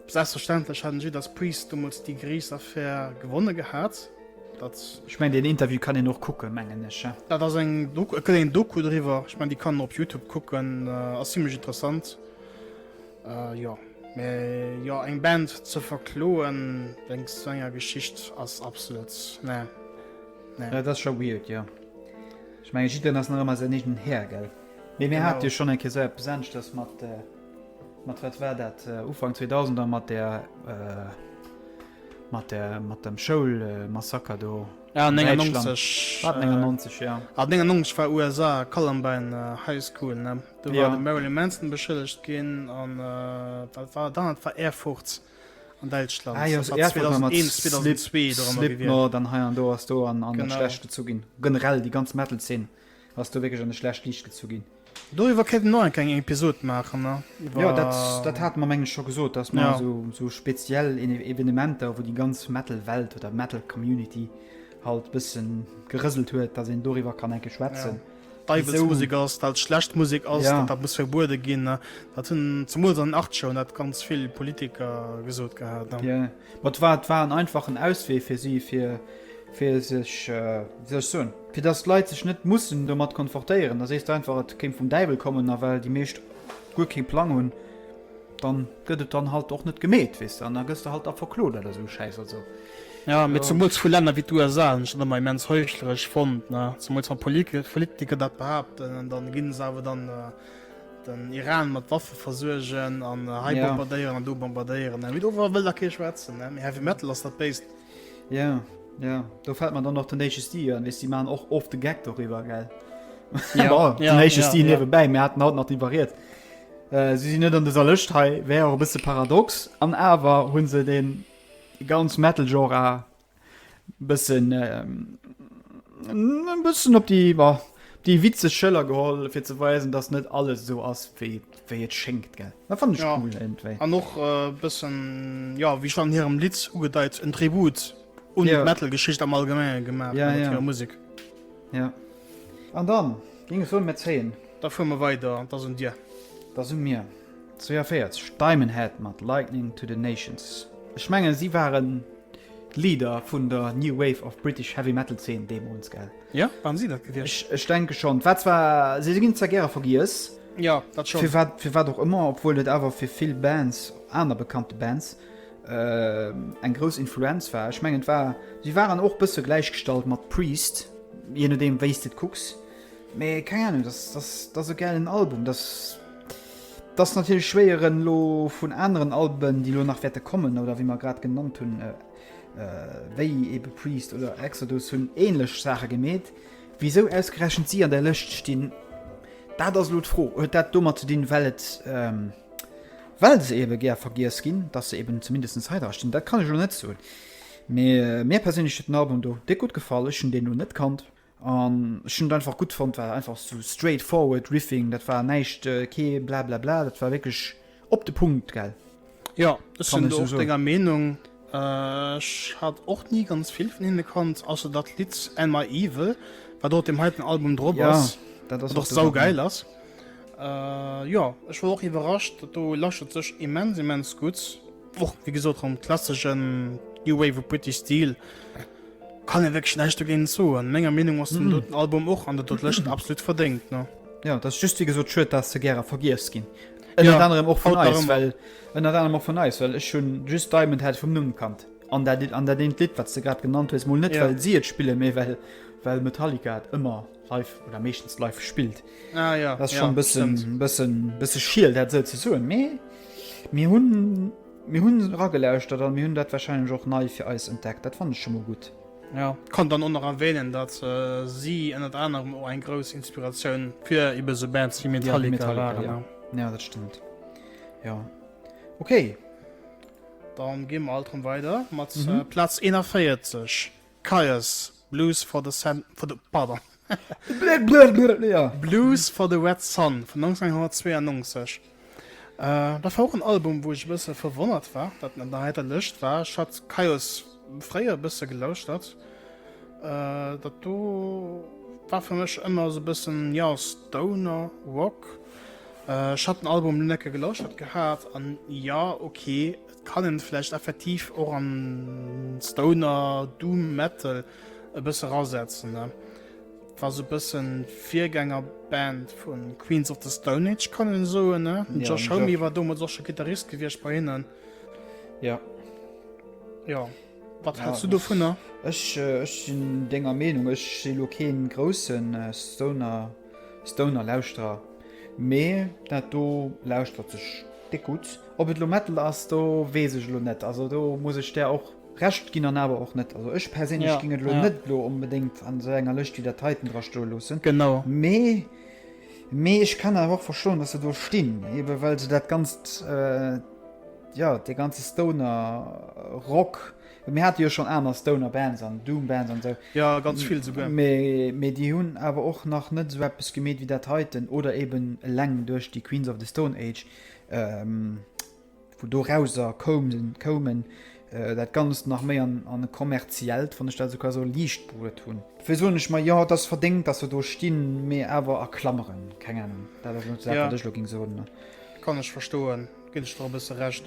Selbstverständlech hat den Judas Priest deemools déi Geriichtsaffär gewonne gehat. Dat. Ech mengen deen Interview kann een och kucken, mengen ech. Dat ass eng Doku, et gëtt eng Doku driwwer. Ech mengen déi kann een op Youtube kucken, ass zimlech interessant. Jo, mä jo eng Band ze verkloen wéinst sou enger Geschicht ass absolut, nee, nee. Dat ass scho weird, jo. Ech mengen jiddereen ass nach ëmmer säin eegenen Här, gell? Mee mir hate jo schonn eng Kéier sou eppes aneschters mat, mat wat war dat, Ufank 2000er mat där, mat der, mat dem Schoulmassaker do. Ja, 99. War 99, ja. Ah, 99 war USA, Columbine High School, ne? Do war de Marilyn Manson beschëllegt ginn an wat war dann? Dat war Erfurt an Däitschland. Ah, jo, Erfurt war mat 2001, 2002 do ëmmer gewiescht. Slipknot an hei an do ass do an an dat Schlecht gezu ginn. Generell déi ganz Metal-Zeen ass do wierklech an e schlecht Liicht gezu ginn. Doriwwer kéint een och eng kleng Episod maachen, ne? Iwwer. Jo, dat, dat hate mer mengen ech scho gesot, dass mer esou, esou speziell Evenementer, wou déi ganz Metal-Welt oder Metal-Community halt bëssen gerëselt huet, dass een doriwwer kann eng Kéier schwätzen. Deiwelsmusek ass, dat schlecht Musek ass, ja. dat dat muss verbuede ginn. Dat hunn zemools an den Achtzeger hunn dat ganz vill Politiker gesot gehat. Ne? Ja. Ma et war, et war en einfachen Auswee fir si, fir, fir sech, äh, wéi soll ech soen, fir datt d'Leit sech net mussen domat konfortéieren. Da sees de einfach, et kéim vum Däiwel kommen a well déi meescht guer kee Plang hunn, dann gëtt et dann halt och net gemeet, weess de, an da gëss de halt da verklot oder esou Schäiss. Also. Ja, mee zemools vu Länner wéi d'USA hunn ech dat ëmmer immens heuchleresch fonnt, ne? Zemools wann Politiker dat behaapten an dann ginn se awer dann den Iran mat Waffe versuergen an hei bombardéieren an do bombardéieren. Mee doriwwer wëll da kee schwätzen, ne? Mee Heavy Metal ass dat Béist. Ja, ja, do fält mer dann och Tenacious D an, weess, déi maachen och oft de Geck doriwwer, gell? Ja, bon, Tenacious D niewebäi, mir haten haut nach driwwer rieds. Si sinn net an dëser Lëscht hei, wär och e bësse paradox, an awer hu se deen ganz Metal Genre bëssen e bëssen op déi bah, déi witzeg Schëller geholl fir ze weisen, dass net alles esou ass wéi wéi et schéngt gell. Dat fannen ech ja. cool iergendwéi. An och e bëssen ja wéi schonn an hirem Lidd ugedeit en Tribut un ja. d'Metal-Geschicht am Allgemenge gemaach ja, mat ja. hirer Musek. Ja. An dann géing ech soen, mir zéien. Da fuere mer weider an 't ass un dir. 't ass u mir. 42, Diamond Head mat Lightning to the Nations. Ech mengen si waren d'Leader vun der New Wave of British Heavy Metal Zeen deemools, gell? Jo, waren si dat gewiescht? Ech denke schonn. War zwar, si ginn zwar gäre vergiess. Jo, dat schonn. Firwat, firwat och ëmmer, obwuel et awer fir vill Bands, aner bekannte Bands, eng grouss Influenz war. Ech mengen et war, si waren och bësse gläichgestallt mat Priest, je nodeem wéi s de et kucks. Mee keng Ahnung, dat ass e gäilen Album. Dat ass natierlech schwéier en elo vun aneren Alben, déi elo nach wäerte kommen oder wéi mer grad genannt hunn, wéi ebe Priest oder Exodus hunn änlech Saache gemeet. Wisou ausgerechent si an der Lëscht stinn, dat ass elo d'Fro. Huet dat domat ze dinn, well et well se ebe gär vergiess ginn, datt se eben zumindest hei dra stinn? Dat kann ech elo net soen. Mee mir perséinlech huet den Album do déck gutt gefall. Ech hunn deen elo net kannt. An ech hunn et einfach gutt fonnt, war einfach sou straight forward Riffing, dat war näischt, kee Blablabla, dat war wierklech op de Punkt, gell? Jo, ech sinn do och denger Meenung. Ech hat och ni ganz vill vun hinne kannt, ausser dat Lidd Am I Evil, wat och op deem heiten Album drop ass, wat och saugeil ass. Jo, ech war och iwwerrascht, dat do lauschtert sech immens, immens gutt. Och wéi gesot rëm klasseschen New Wave of British Stil. Kann ee wierklech näischt dogéint soen. Menger Meenung ass den doten Album och an der dot Lëscht absolut verdéngt, ne? Jo, et ass just wéi gesot schued, dass se gäre vergiess ginn. Ënnert anerem och vun eis, well ënnert anerem och vun eis, well ech hunn just Diamond Head vum Numm kannt. An dat an dat eent Lidd, wat s de grad genannt hues, mol net well si et spillen, mee well well Metallica et ëmmer live oder meeschtens live spillt. Ah ja, Dat ass schonn e bëssen bëssen bësse schiel, dat esou ze soen, mee mir hunn Mir hunn eragelauschtert an mir hunn dat wahrscheinlech och nei fir eis entdeckt. Dat fannen ech scho mol gutt. Jo, kann dann och nach erwähnen, datt si ënnert anerem och eng grouss Inspiratioun fir ebe sou Bands wéi Metallica waren. Ja, ja, dat stëmmt. Jo, okay. Dann gi mer alt rëm weider mat Plaz 41, Kyuss, Blues for the Sun, for the, pardon. Blues for the Red Sun vun 1992. Dat war och en Album, wou ech e bësse verwonnert war, datt en an der heiter Lëscht war. Ech hat Kyuss fréier e bësse gelauschtert. Dat do war fir mech ëmmer esou e bëssen, jo, Stoner Rock. Ech hat den Album lo necke gelauschtert gehat an jo, ok, et kann en vläicht effektiv och an Stoner Doom Metal. E bësse rasetzen, ne? War sou bëssen d'Virgängerband vu Queens of the Stone Age, kann een soen, ne? Den Josh Homme war domols och scho Gittarist gewiescht bei hinnen. Ja. Ja. Wat hältst du dovunner? Ech, ech sinn denger Meenung. Ech si lo keen groussen Stoner, Stoner-Lauschterer, mee dat do lauschtert sech déck gutt. Ob et lo Metal ass, do weess ech elo net. Also do muss ech där och Recht ginn an awer och net. Also ech perséinlech ging et lo net lo onbedéngt an esou enger Lëscht wéi dat heiten dra stoe loossen. Genau. Mee, mee ech kann awer och verstoen, dass se do stinn, ebe well se dat ganzt, jo, dee ganze Stoner Rock, mir hate jo schonn aner Stoner Bands an Doom Bands an esou. Jo, ganz vill souguer. Mee, mee déi hunn awer och nach net esou eppes gemeet wéi dat heiten oder eben eleng duerch déi Queens of the Stone Age. wou dorauser koumen, dat Ganzt nach méi an e kommerziellt, wann ech dat esou ka soen, Liicht bruet hunn. Dofir soen ech mer, jo, et ass verdéngt, datt se do stinn, mee awer a Klammeren, keng Ahnung, dat ass elo dat, wat ech elo géing soen. Kann ech verstoen, ginn ech der e bësse Recht.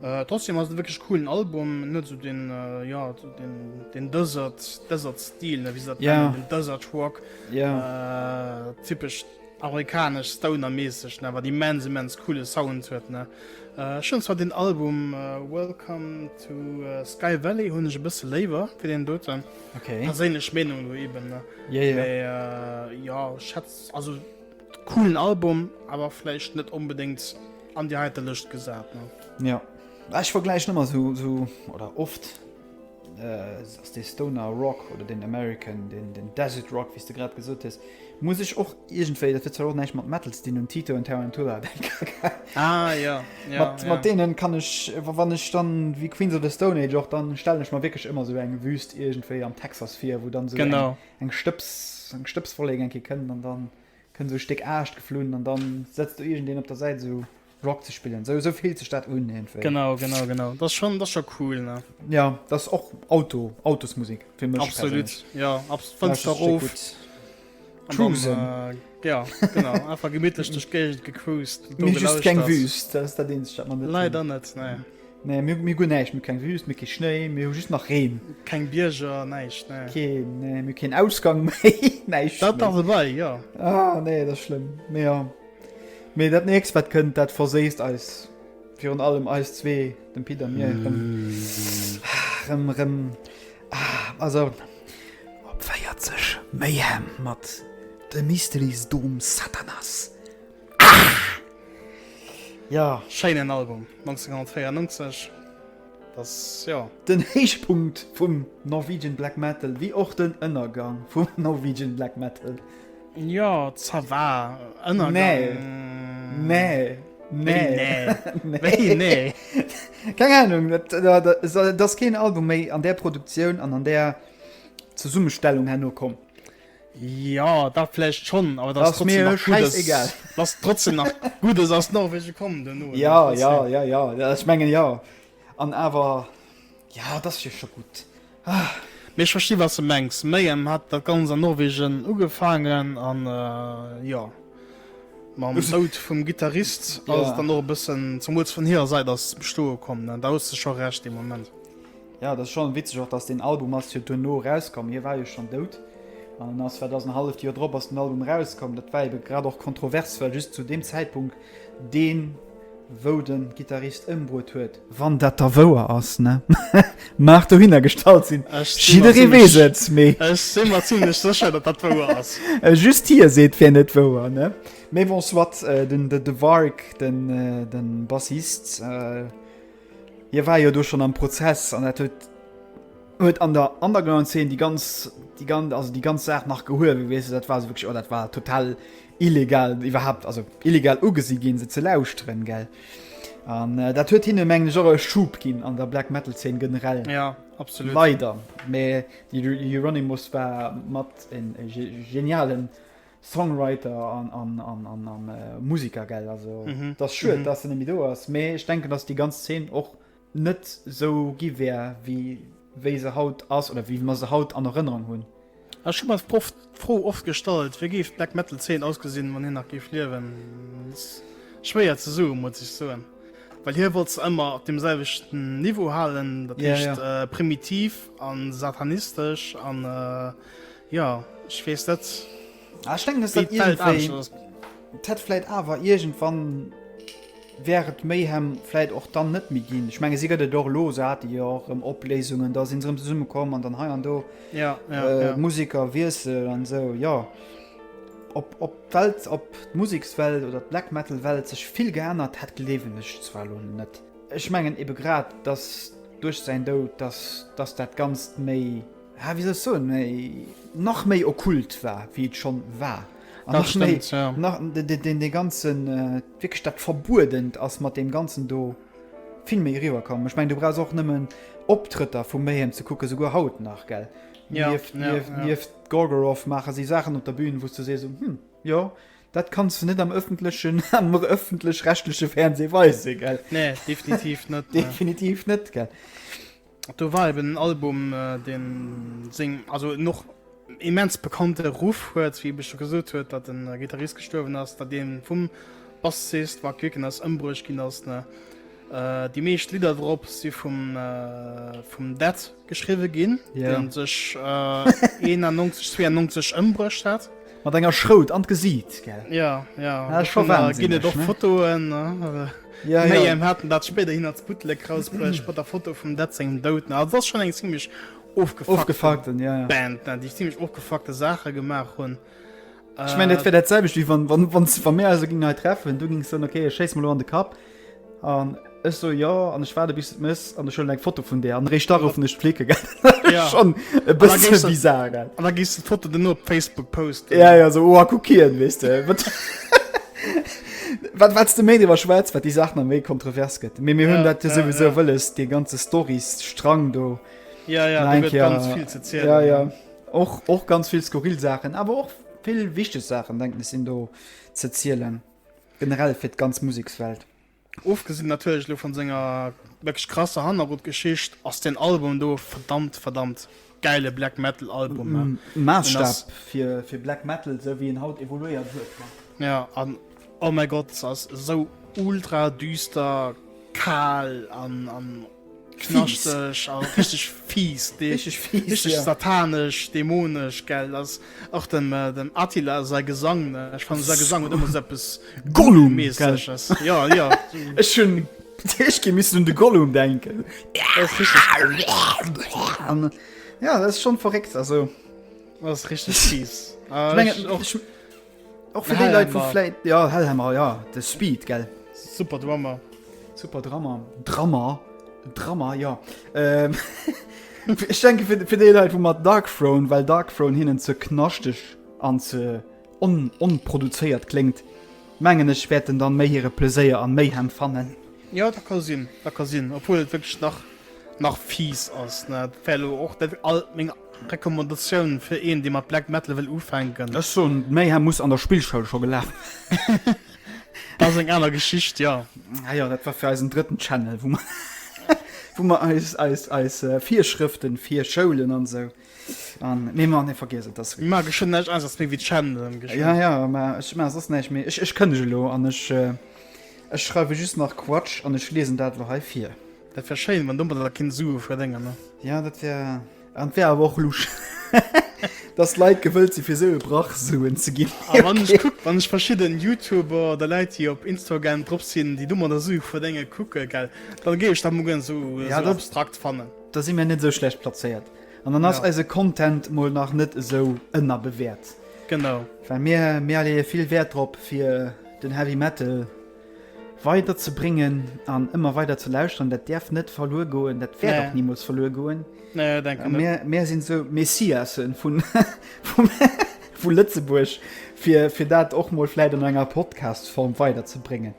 Trotzdem ass et e wierklech coolen Album, en huet esou den, jo, den Desert, Desert Stil, ne, wéi se dat nennen, den Desert Rock, typesch. Amerikanesch Stoner-mässeg, ne, wat immens immens coole Sound huet, ne. Ech hunn zwar den Album Welcome to Sky Valley hunn ech e bësse léiwer wéi deen doten. Okay. Perséinlech Meenung elo eben, ne. Ja, ja. Mee jo, ech hätt, also coolen Album, awer vläicht net onbedéngt an déi heite Lëscht gesat, ne. Ja, ech vergläichen ëmmer sou, sou, oder oft. Ass dee Stoner Rock oder deen American, deen den Desert Rock, wéi s de grad gesot hues, muss ech och iergendwéi, dat huet zwar och näischt mat Metal ze dinn, un Tito and Tarantula denken. Ah ja, ja, mat, ja. Mat deenen kann ech, wann ech dann wéi Queens of the Stone Age och, dann stellen ech mer wierklech ëmmer esou eng Wüst iergendwéi am Texas vir, wou dann esou eng, eng Stëbs, eng Stëbswollek eng Kéier kënnt an dann kënnt esou e Stéck Aascht geflunn an dann sëtzt do iergendeen op der Säit esou Rock ze spillen. Sou, sou fillt sech dat un iergendwéi. Genau, genau, genau. Dat ass schon, dat ass scho cool, ne? Ja, dat ass och Auto, Autosmusek fir mech Absolut, perséinlech. ja, abs Fënster Lauschtert sech erof. gutt. An dann, Cruisen. äh, ja, genau, einfach gemittlech duerch d'Géigend gecruised, do Mir just keng gelauschtert. Wüst, dat ass dat eenzegt, wat mer net hunn. Leider net, nee. Nee, mir, mir hu guer näischt, mir hu keng Wüst, mir hu kee Schnéi, mir hu just nach Reen. Keng Bierger, näischt, nee. Keen, nee, mir hu keen Ausgang méi, näischt Dat méi. ass ewei, ja. Ah, nee, dat ass schlëmm. Mee ja. Mee dat nächst wat kënnt, dat verséisst eis, virun allem eis zwee, dem Pit a mir, rëm, rëm, rëm, also op 40 Mayhem mat The Mysteries Dom Satanas. Ah! Ja. Schéinen Album, 1994, das, jo. Den Héichpunkt vum Norwegian Black Metal, wéi och den Ënnergang vum Norwegian Black Metal. Jo, ça va. Ënnergang. Nee. Nee. Nee. Nee. Wéi nee? Keng Ahnung, dat, dat, dat ass keen Album méi an där Produktioun an an där Zesummestellung herno komm. Jo, dat vläicht schonn, awer dat ass trotzdem nach Guddes. Egal. Dat ass trotzdem nach Guddes aus Norwegen komm duerno. Ja, ja, ja, ja, ech mengen jo. An awer, ja, dat ass jo scho gutt. Ah. Mee ech versti wat s de mengs. Mayhem hat dat Ganzt an Norwegen ugefaangen an jo mam Doud vum Gittarist ass et dann och e bëssen, zemools vun hirer Säit ass zum Stoe komm. Da hues de scho Recht dee Moment. Ja, dat ass schonn witzeg och, dass deen Album ass jo duerno erauskomm. Hie war jo schonn dout an en ass, wat ass, en halleft Joer drop ass den Album erauskomm. Dat war ebe grad och kontrovers, well just zu deem Zäitpunkt deen, wou de Gittarist ëmbruet huet, wann dat da wouer ass, ne, mag dohinner gestallt sinn, jidderee weess et, mee. Ech si mer zimlech sécher, datt dat wouer ass. Just hie seet, wär net wouer, ne. Mee bon, soit, den de Varg, den de Bassist, hie war jo do schonn am Prozess an dat huet huet an der Underground-Szene déi ganz, déi ganz, also déi ganz Saach nach gehuewen, weess de, dat war esou wierklech, oh, dat war total illegal iwwerhaapt, also illegal ugesi ginn, se ze lauschteren, gell. An äh, dat huet hinne mengen ech och e Schub ginn an der Black Metal Szene generell. Ja, absolut. Leider. Mee Euronymous war mat en genialen Songwriter an, an, an, an, an äh, Musiker, gell. Also mhm. das schued, mhm. dass en net méi do ass. Mee ech denken, dass déi ganz Szene och net sou gi wär, wéi wéi se haut ass oder wéi mer se haut an Erënnerung hunn. Ech hu mer d'Fro oft gestallt, wéi géif d'Black Metal Zeen ausgesinn, wann hien nach géif liewen? Ass schwéier ze soen, muss ech soen. Well hie wollt se ëmmer op deem selwechten Niveau halen, dat heescht primitiv a satanistesch an jo, ech weess net. Ah, ech denken, dass dat iergendwéi, et hätt vläit awer iergendwann wär et Mayhem vläit och dann net méi ginn. Ech menge si gëtt et och elo, se hate jo och erëm Opléisungen, da sinn se erëm zesummekomm an dann hei an do Musekerwiessel an esou, jo. Ob, ob d'Welt, ob d'Musekswelt oder d'Black Metal Welt sech vill geännert hätt, gleewen ech zwar elo net. Ech mengen ebe grad, dass duerch säin Doud, dass, dass dat Ganzt méi, ah, wéi soll ech soen, méi, nach méi okkult war, wéi et schonn war. An Dat nach méi, stëmmt, ja. nach, den, den, dee ganzen, wierklech dat Verbuedent ass mat deem Ganzen do vill méi eriwwer komm. Ech mengen, du brauchs och nëmmen Optrëtter vu Mayhem ze kucken, souguer haut nach, gell? Ja, Nieft, ja, nieft, ja. nieft Gorgoroth maache si Saachen op der Bühn, wou s du sees, hm, jo, dat kanns du net am ëffentlechen, am ëffentlech-rechtleche Fernseh weisen, gell? Nee, definitiv net. Nee. Definitiv net, gell? Do war eben en Album, deen seng, also en och immens bekannte Ruff huet, wéi ech scho gesot huet, datt den Gittarist gestuerwen ass, datt dee vum Bassist Mark Wirkenes ëmbruecht ginn ass, ne? Déi meescht Lidder drop si vum vum Dead geschriwwe ginn, Ja. deen sech 91, 92 ëmbruecht hat. Mat enger Schrout an d'Gesiit, gell? Ja, ja. Dat ass scho Dovunner ginn wahnsinneg, et och ne? Fotoen, ne? Ja, ja. Mayhem haten dat spéiderhin als Bootleg rausbruecht mat der Foto vum Dead sengem Doud, ne? Also dat ass schonn eng zimmlech ofgefuckten Ofgefuckten, ja, ja. Band, ne? Déi zimmlech ofgefuckte Saache gemaach hunn. Ech mengen, dat wär dat selwecht, wéi wann, wann, wann, wann mir eis elo géingen hei treffen, du géings soen, okay, ech schéiss mer elo an de Kapp. An ech soe jo, an ech waarde bis du et méchs an ech huelen eng Foto vun där an eréischt da ruffen ech d'Flicken, gell. Dat Ja. ass schonn e An da bësse géifs du, bizar, gell. an da géifs du d'Foto duerno op Facebook posten. Ja, ja, sou, oh, kuck hien, weess de. Wat, wat, wat s de méi driwwer schwätz, wat déi Saach nach méi kontrovers gëtt. Mee mir hunn Ja, dat jo ja, souwisou ja. wëlles, dee ganze Storys-Strang do. Ja, ja, nach do eng gëtt Kéier, ganz vill ze zielen. ja, ja. Och, och ganz vill skurril Saachen, awer och vill wichteg Saachen, denken ech, sinn do ze zielen. Generell fir d'ganz Musekswelt. Ofgesinn natierlech elo vun senger wierklech krasser Hannergrondgeschicht, ass deen Album do verdammt, verdammt gäile Black Metal Album. Maasstap fir fir Black Metal, sou wéi en haut evoluéiert huet. Ja, an oh mäi Gott, se ass esou ultra düster, kal an an Knaschteg a richteg fies, Richteg fies, richteg ja. satanesch, dämonesch, gell. Ass och dem dem Attila säi Gesang, ne? Ech fannen säi Gesang huet ëmmer sou eppes Gollum, gell? Gollum-mässeges. Ja, ja. Ech hunn ech gi missen un de Gollum denken. Dat ass richteg An ja, dat ass schonn verréckt, also. Dat ass richteg fies. Ech mengen, Och ech, Och fir déi Leit, wou vläit, ja, Hellhammer, ja, de Speed, gell? Super Drummer. Super Drummer. Drummer. Drummer, ja. Ähm, ech denke fir, fir déi Leit, wou mat Darkthrone, well Darkthrone hinnen ze knaschteg an ze on, onproduzéiert kléngt, mengen ech, wäerten dann méi hire Pleséier an Mayhem fannen. Jo, dat ka sinn, dat ka sinn, obwuel et wierklech nach, nach fies ass, ne? Dat wär elo och dat all meng Recommandatioun fir een, dee mat Black Metal wëll ufänken. Ech soen, Mayhem muss an der Spillschoul scho gelaf. Dat ass eng aner Geschicht, jo. Ah jo, dat war fir eisen drëtten Channel, wou mer, wou mer eis, eis, eis Virschrëften fir Schoulen an esou an, mee ma nee, vergiess et, dat. Mir maache geschwënn näischt anescht méi wéi Channelen geschwënn. Ja, ja, mä ech maache soss näischt méi. Ech, ech kënnege elo an ech, ech schreiwe just nach Quatsch an ech liesen dat elo hei vir. Dat wär schéin, wann domadder da kinnt Sue verdéngen, ne? Ja, dat wär. An et wär awer och lusch, dass d'Leit gewëllt si fir sou e Brach Suen ze ginn. A wann ech kuck, wann ech verschidden Youtuber oder Leit déi op Instagram drop sinn, déi domadder Sue verdéngen, kucke, gell, dann géif ech dat mol gënn sou Ja, dat, abstrakt fannen. da si mir net esou schlecht plazéiert. An dann ass Ja. eise Content mol nach net esou ënnerbewäert. Genau. Well mir, mir leeë vill Wäert drop fir den Heavy Metal weider ze bréngen an ëmmer weider ze lauschteren, dat däerf net verluer goen, dat wäert Nee. och nimools verluer goen. Nee, denken net. Mir, mir sinn esou Messiasse vun, vum, vu Lëtzebuerg, fir, fir dat och mol vläit an enger Podcast-Form weider ze bréngen.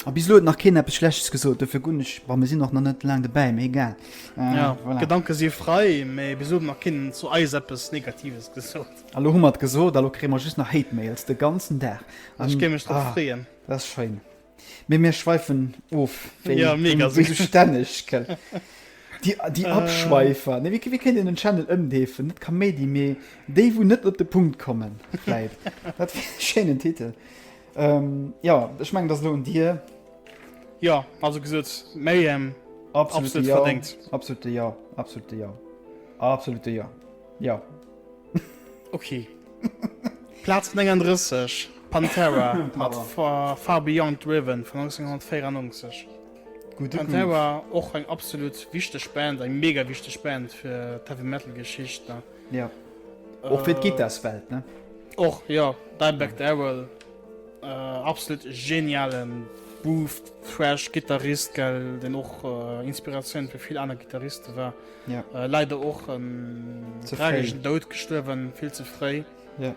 A bis elo huet nach keen eppes Schlechtes gesot, dofir gunn ech, bon, mir sinn och nach net laang dobäi, mee egal. Äh, ja, voilà. Gedanke si frei, mee bis elo huet nach keen zu eis eppes Negatives gesot. A lo hu mer et gesot, a lo kréie mer just nach Hate-Mails de ganzen Dag. Ech géif mech drop ah, freeën. Dat ass schéin. Mee mir schweifen of, wéi, ja, mega wéi sou stänneg. Gell? Déi, déi Äh. Abschweifer. Nee, wéi, wéi kéint een den Channel ëmdeefen? Net Kaméidi, mee déi, wou net op de Punkt kommen, vläit. Dat wär e schéinen Titel. Ähm, ja, ech mengen, dat ass elo un dir. Jo, also gesot, Mayhem, absolut, absolut verdéngt. Absolute Jo, absolute Jo, absolute Jo, jo. Ok. Plaz 39, Pantera mat Far Beyond Driven vun 1994. Gudde Groove. Pantera, och eng absolut wichteg Band, eng mega wichteg Band fir d'Heavy Metal Geschicht, ne? Ja. Och fir d'Gittarswelt, ne? Och, jo. Dimebag Darrell, absolut genialen Groove, Thrash Gittarist, gell, deen och Inspiratioun fir vill aner Gittariste war. Ja. Leider och en trageschen Doud gestuerwen, vill ze fréi. Ja.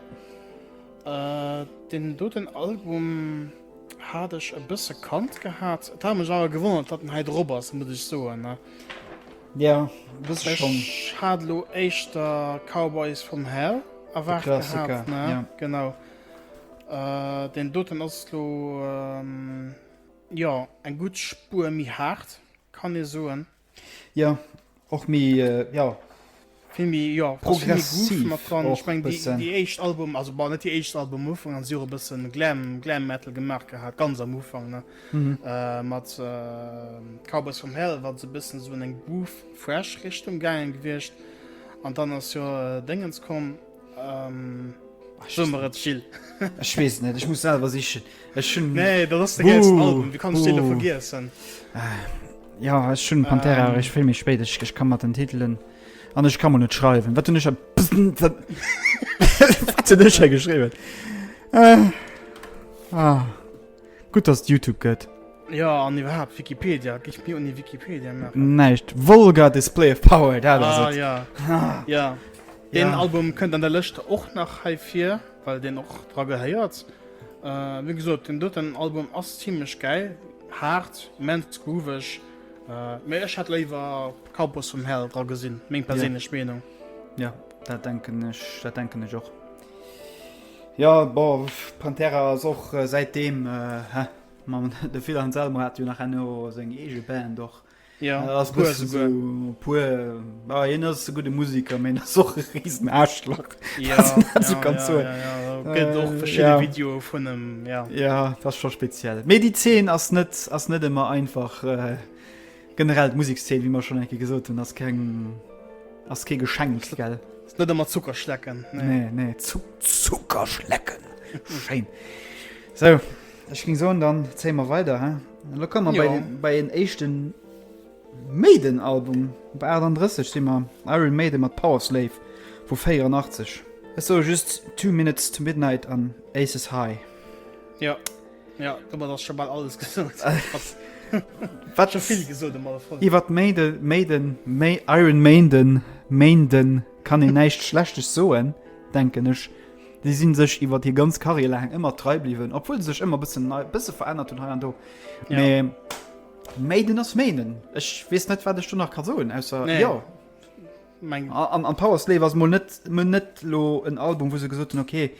Deen doten Album hat ech e bësse kannt gehat. Et hat mech awer gewonnert, datt en hei drop ass, muss ech soen, ne? Ja, e bësse schonn. Ech hat elo éischter Cowboys from Hell erwaart gehat, ne? Ja. Genau. Deen doten ass elo, jo, eng gutt Spuer méi haart, kann ee soen. Jo, och méi, jo. Vill méi, jo, progressiv mat dran. Ech meng déi, déi éischt Album, also bon, net déi éischt Album, am Ufank han si och e bëssen Glam, Glam Metal gemaach gehat, ganz am Ufank, ne, mhm. äh, mat äh, Cowboys from Hell, war se bëssen sou an eng Groove Thrash Richtung gaangen gewiescht. An dann ass jo äh, Dingens komm, ähm, So mer et Gilles. Ech weess net, ech muss selwer sichen. Ech hunn. Nee, dat ass de geilsten Album, wéi kanns du deen da vergiessen? Ja, ech hunn Pantera eréischt vill méi spéit. Ech, ech ka mat den Titelen an ech ka mol net schreiwen. Wat hunn ech Wat hunn ech hei geschriwwen? Äh, ah. Gutt, dass et YouTube gëtt. Ja, an iwwerhaapt Wikipedia. Géif mir ouni Wikipedia maachen. Näischt. Vulgar Display of Power, dat ass ah, et. Ja. Ah. Ja. Den ja. Album kënnt an der Lëscht och nach hei vir, well den och dra gehéiert. Äh, wéi gesot, den doten Album ass zimmlech gäil, haart, immens grooveg. Äh, mee ech hätt léiwer Cowboys from Hell dra gesinn, meng perséinlech ja. Meenung. Ja, dat denken ech, dat denken ech och. Ja, bon, Pantera ass och äh, säitdeem, äh, hä? Mam, de Phil Anselmo hat jo nach herno seng eege Band och. Ja, ass puer bëssen souguer. sou puer, ah, hien ass e gudde Musiker, mee en ass och e riesen Aarschlach. Ja, Was een dat sou ja, kann ja, soen. ja, ja. Gëtt och Äh, verschidde ja. Videoe vun em, ja. Ja, dat ass scho speziell. Mee déi Zeen ass net, ass net ëmmer einfach. Äh, generell d'Musekszeen, wéi mer schonn eng Kéier gesot hunn, ass keng, ass kee Geschenk, gell? Ass net ëmmer Zuckerschlecken, nee. Nee, nee, Zu Zuckerschlecken. Schéin. Sou. Ech ging soen, dann zéie mer weider, he? Lo komme mer bei, den, bei en éischten Maiden-Album. Bei 38 si mer Iron Maiden mat Powerslave vu 84. Ech soe just Two Minutes to Midnight an Aces High. Ja, ja, domat ass scho bal alles gesot. Wat scho vill gesot am alle Fall. Iwwer Maiden, Maiden, May, Iron Maiden, Maiden kann een näischt Schlechtes soen, denken ech. Déi si sech iwwer hir ganz Karriär laang ëmmer trei bliwwen, obwuel se sech ëmmer bëssen nei, bësse verännert hunn hei an do. Ja. Mee Maiden ass Maiden. Ech weess net, wat ech do nach ka soen, ausser Nee. jo. Meng An, an Power Slave ass mol net, mol net lo en Album, wou se gesot hunn, okay,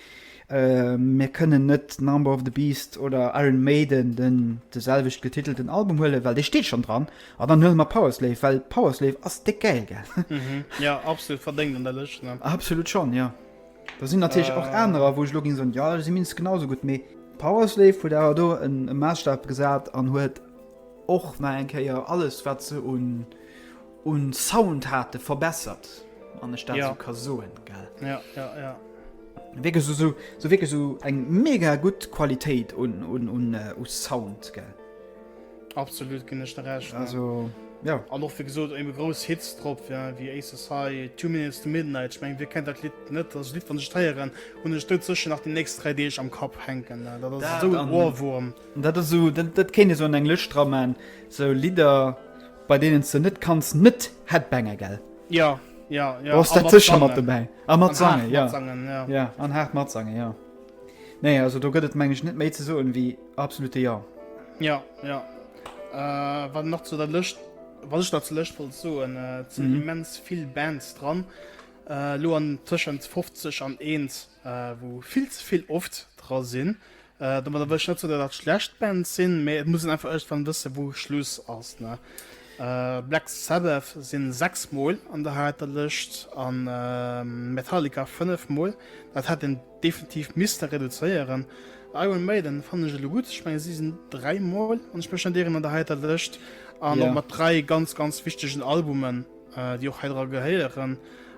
äh, mir kënnen net Number of the Beast oder Iron Maiden, den de selwecht getitelten Album huelen, well dee steet schonn dran. An dann huele mer Power Slave, well Power Slave ass déck gäil, gell? Mhm. Ja, absolut verdéngt an der Lëscht, ne? Absolut schonn, jo. Da sinn natierlech och anerer, wou ech elo géing soen, jo, déi si mindestens genau esou gutt, mee Powerslave huet awer do en Maasstaf gesat an huet och nach eng Kéier alles, wat se un, un Sound hate verbessert, wann ech dat esou ka soen, gell. Ja, ja, ja. Wierklech esou, esou wierklech esou eng mega gutt Qualitéit un, un, un, u Sound, gell. Absolut, ginn ech der Recht. Also, ja. An och wéi gesot ebe grouss Hits drop, ja, wéi Aces High, Two Minutes to Midnight. Ech mengen, wie kennt dat Lidd net? Dat ass e Lidd, wann ech et héieren, hunn ech doudsécher nach déi nächst 3 Deeg am Kapp hänken. Dat ass Dat esou en an- Ohrwurm. Dat ass esou, dat, dat kéint ee sou an eng Lëscht dra man, sou Lidder, bei deenen s de net kanns net headbange, gell? Ja, ja, ja. Do ass A dat sécher mat matsangen. dobäi. A An haart matsangen, ja. matsangen, ja. Ja, an haart matsangen, ja. Nee, also do gëtt et meng ech net méi ze soen wéi absolute Jo. Ja, ja. Äh, wat nach zu der Lëscht, wat ech nach zur Lëscht wollt soen, äh, et sinn Mhm. immens vill Bands dran. Äh, lo an tëschent 50 an 1, äh, wou vill ze vill oft dra sinn. Äh, domadder wëll ech net soen, datt dat schlecht Bands sinn, mee et muss een einfach iergendwann wëssen, wou Schluss ass, ne? Black Sabbath sinn 6 mol an der heiter Lëscht an Metallica 5 mol. Dat hätt een definitiv misste reduzéieren. Iron Maiden fannen ech elo gutt, ech menge si sinn 3 mol, wann ech mech net ieren, an der heiter Lëscht an och mat 3 ganz ganz wichtegen Albumen, déi och hei dra gehéieren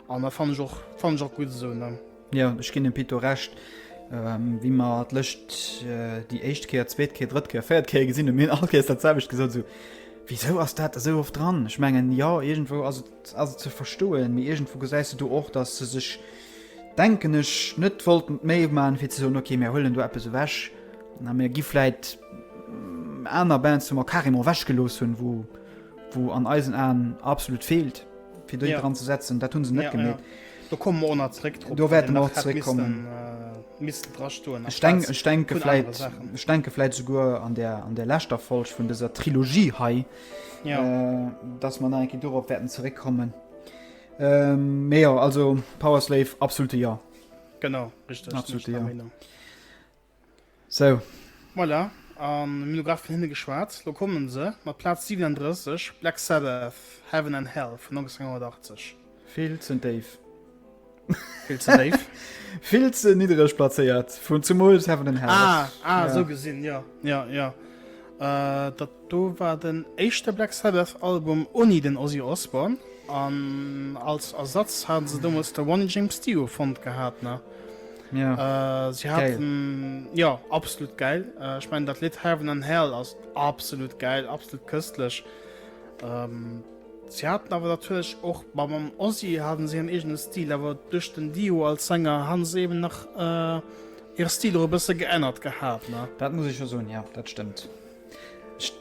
an dat fannen ech och fannen ech och gutt esou ne. Jo, ech ginn dem Pit do Recht. Wéi mer d'Lëscht déi éischt Kéier, zweet Kéier, drëtt Kéier, véiert Kéier gesinn hunn, mir hunn all Kéiers dat selwecht gesot, esou, Wisou ass dat esou oft dran? Ech mengen, jo, iergendwou ass et, ass et ze verstoen, mee iergendwou gesäis de do och, datt se sech, denken ech, net wollten d'Méi maachen, fir ze soen, okay, mir huelen do eppes ewech a mir gi vläit aner Bands, wou mer carrément ewechgelooss hunn, wou, wou an eisen Aen absolut feelt, fir déi dran ze setzen. Dat hu se net gemeet. Do komme mer och nach zréck drop. Do wäerte mer och zréckkommen. Missten dra stoen. Ech denk, ech denke vläit, ech denke vläit souguer an der, an der leschter Folg vun dëser Trilogie hei, ja. äh, dass mer nach eng Kéier dorop wäerten zeréckkommen. Ähm, mee jo, also Power Slave, absolute Ja. Genau, richteg. Absolute Ja. Sou. Voilà, an mir hunn elo grad vun hinne geschwat. Lo kommen se mat Plaz 37, Black Sabbath, Heaven and Hell vun 1980. Vill ze déif. Vill ze déif. Vill ze niddereg plazéiert, vun zumools Heaven and Hell. Ah, ah, ja. sou gesinn, ja, ja, ja. Äh, dat do war den éischte Black Sabbath Album oni den Ozzy Osbourne. An als Ersatz haten se deemools de Ronnie James Dio fonnt gehat, ne? Ja. Äh, sie hatten, ja, absolut geil. Äh, ich mein, dat Lidd Heaven and Hell ass absolut geil, absolut köstlich. Ähm, sie hatten awer natürlich och bei mam Ozzy hatten sie en eegene Stil, awer duerch den Dio als Sänger han se eben nach äh, hire Stil och e bësse geännert gehat, ne? Dat muss ech jo soen, ja, dat stëmmt. Ech,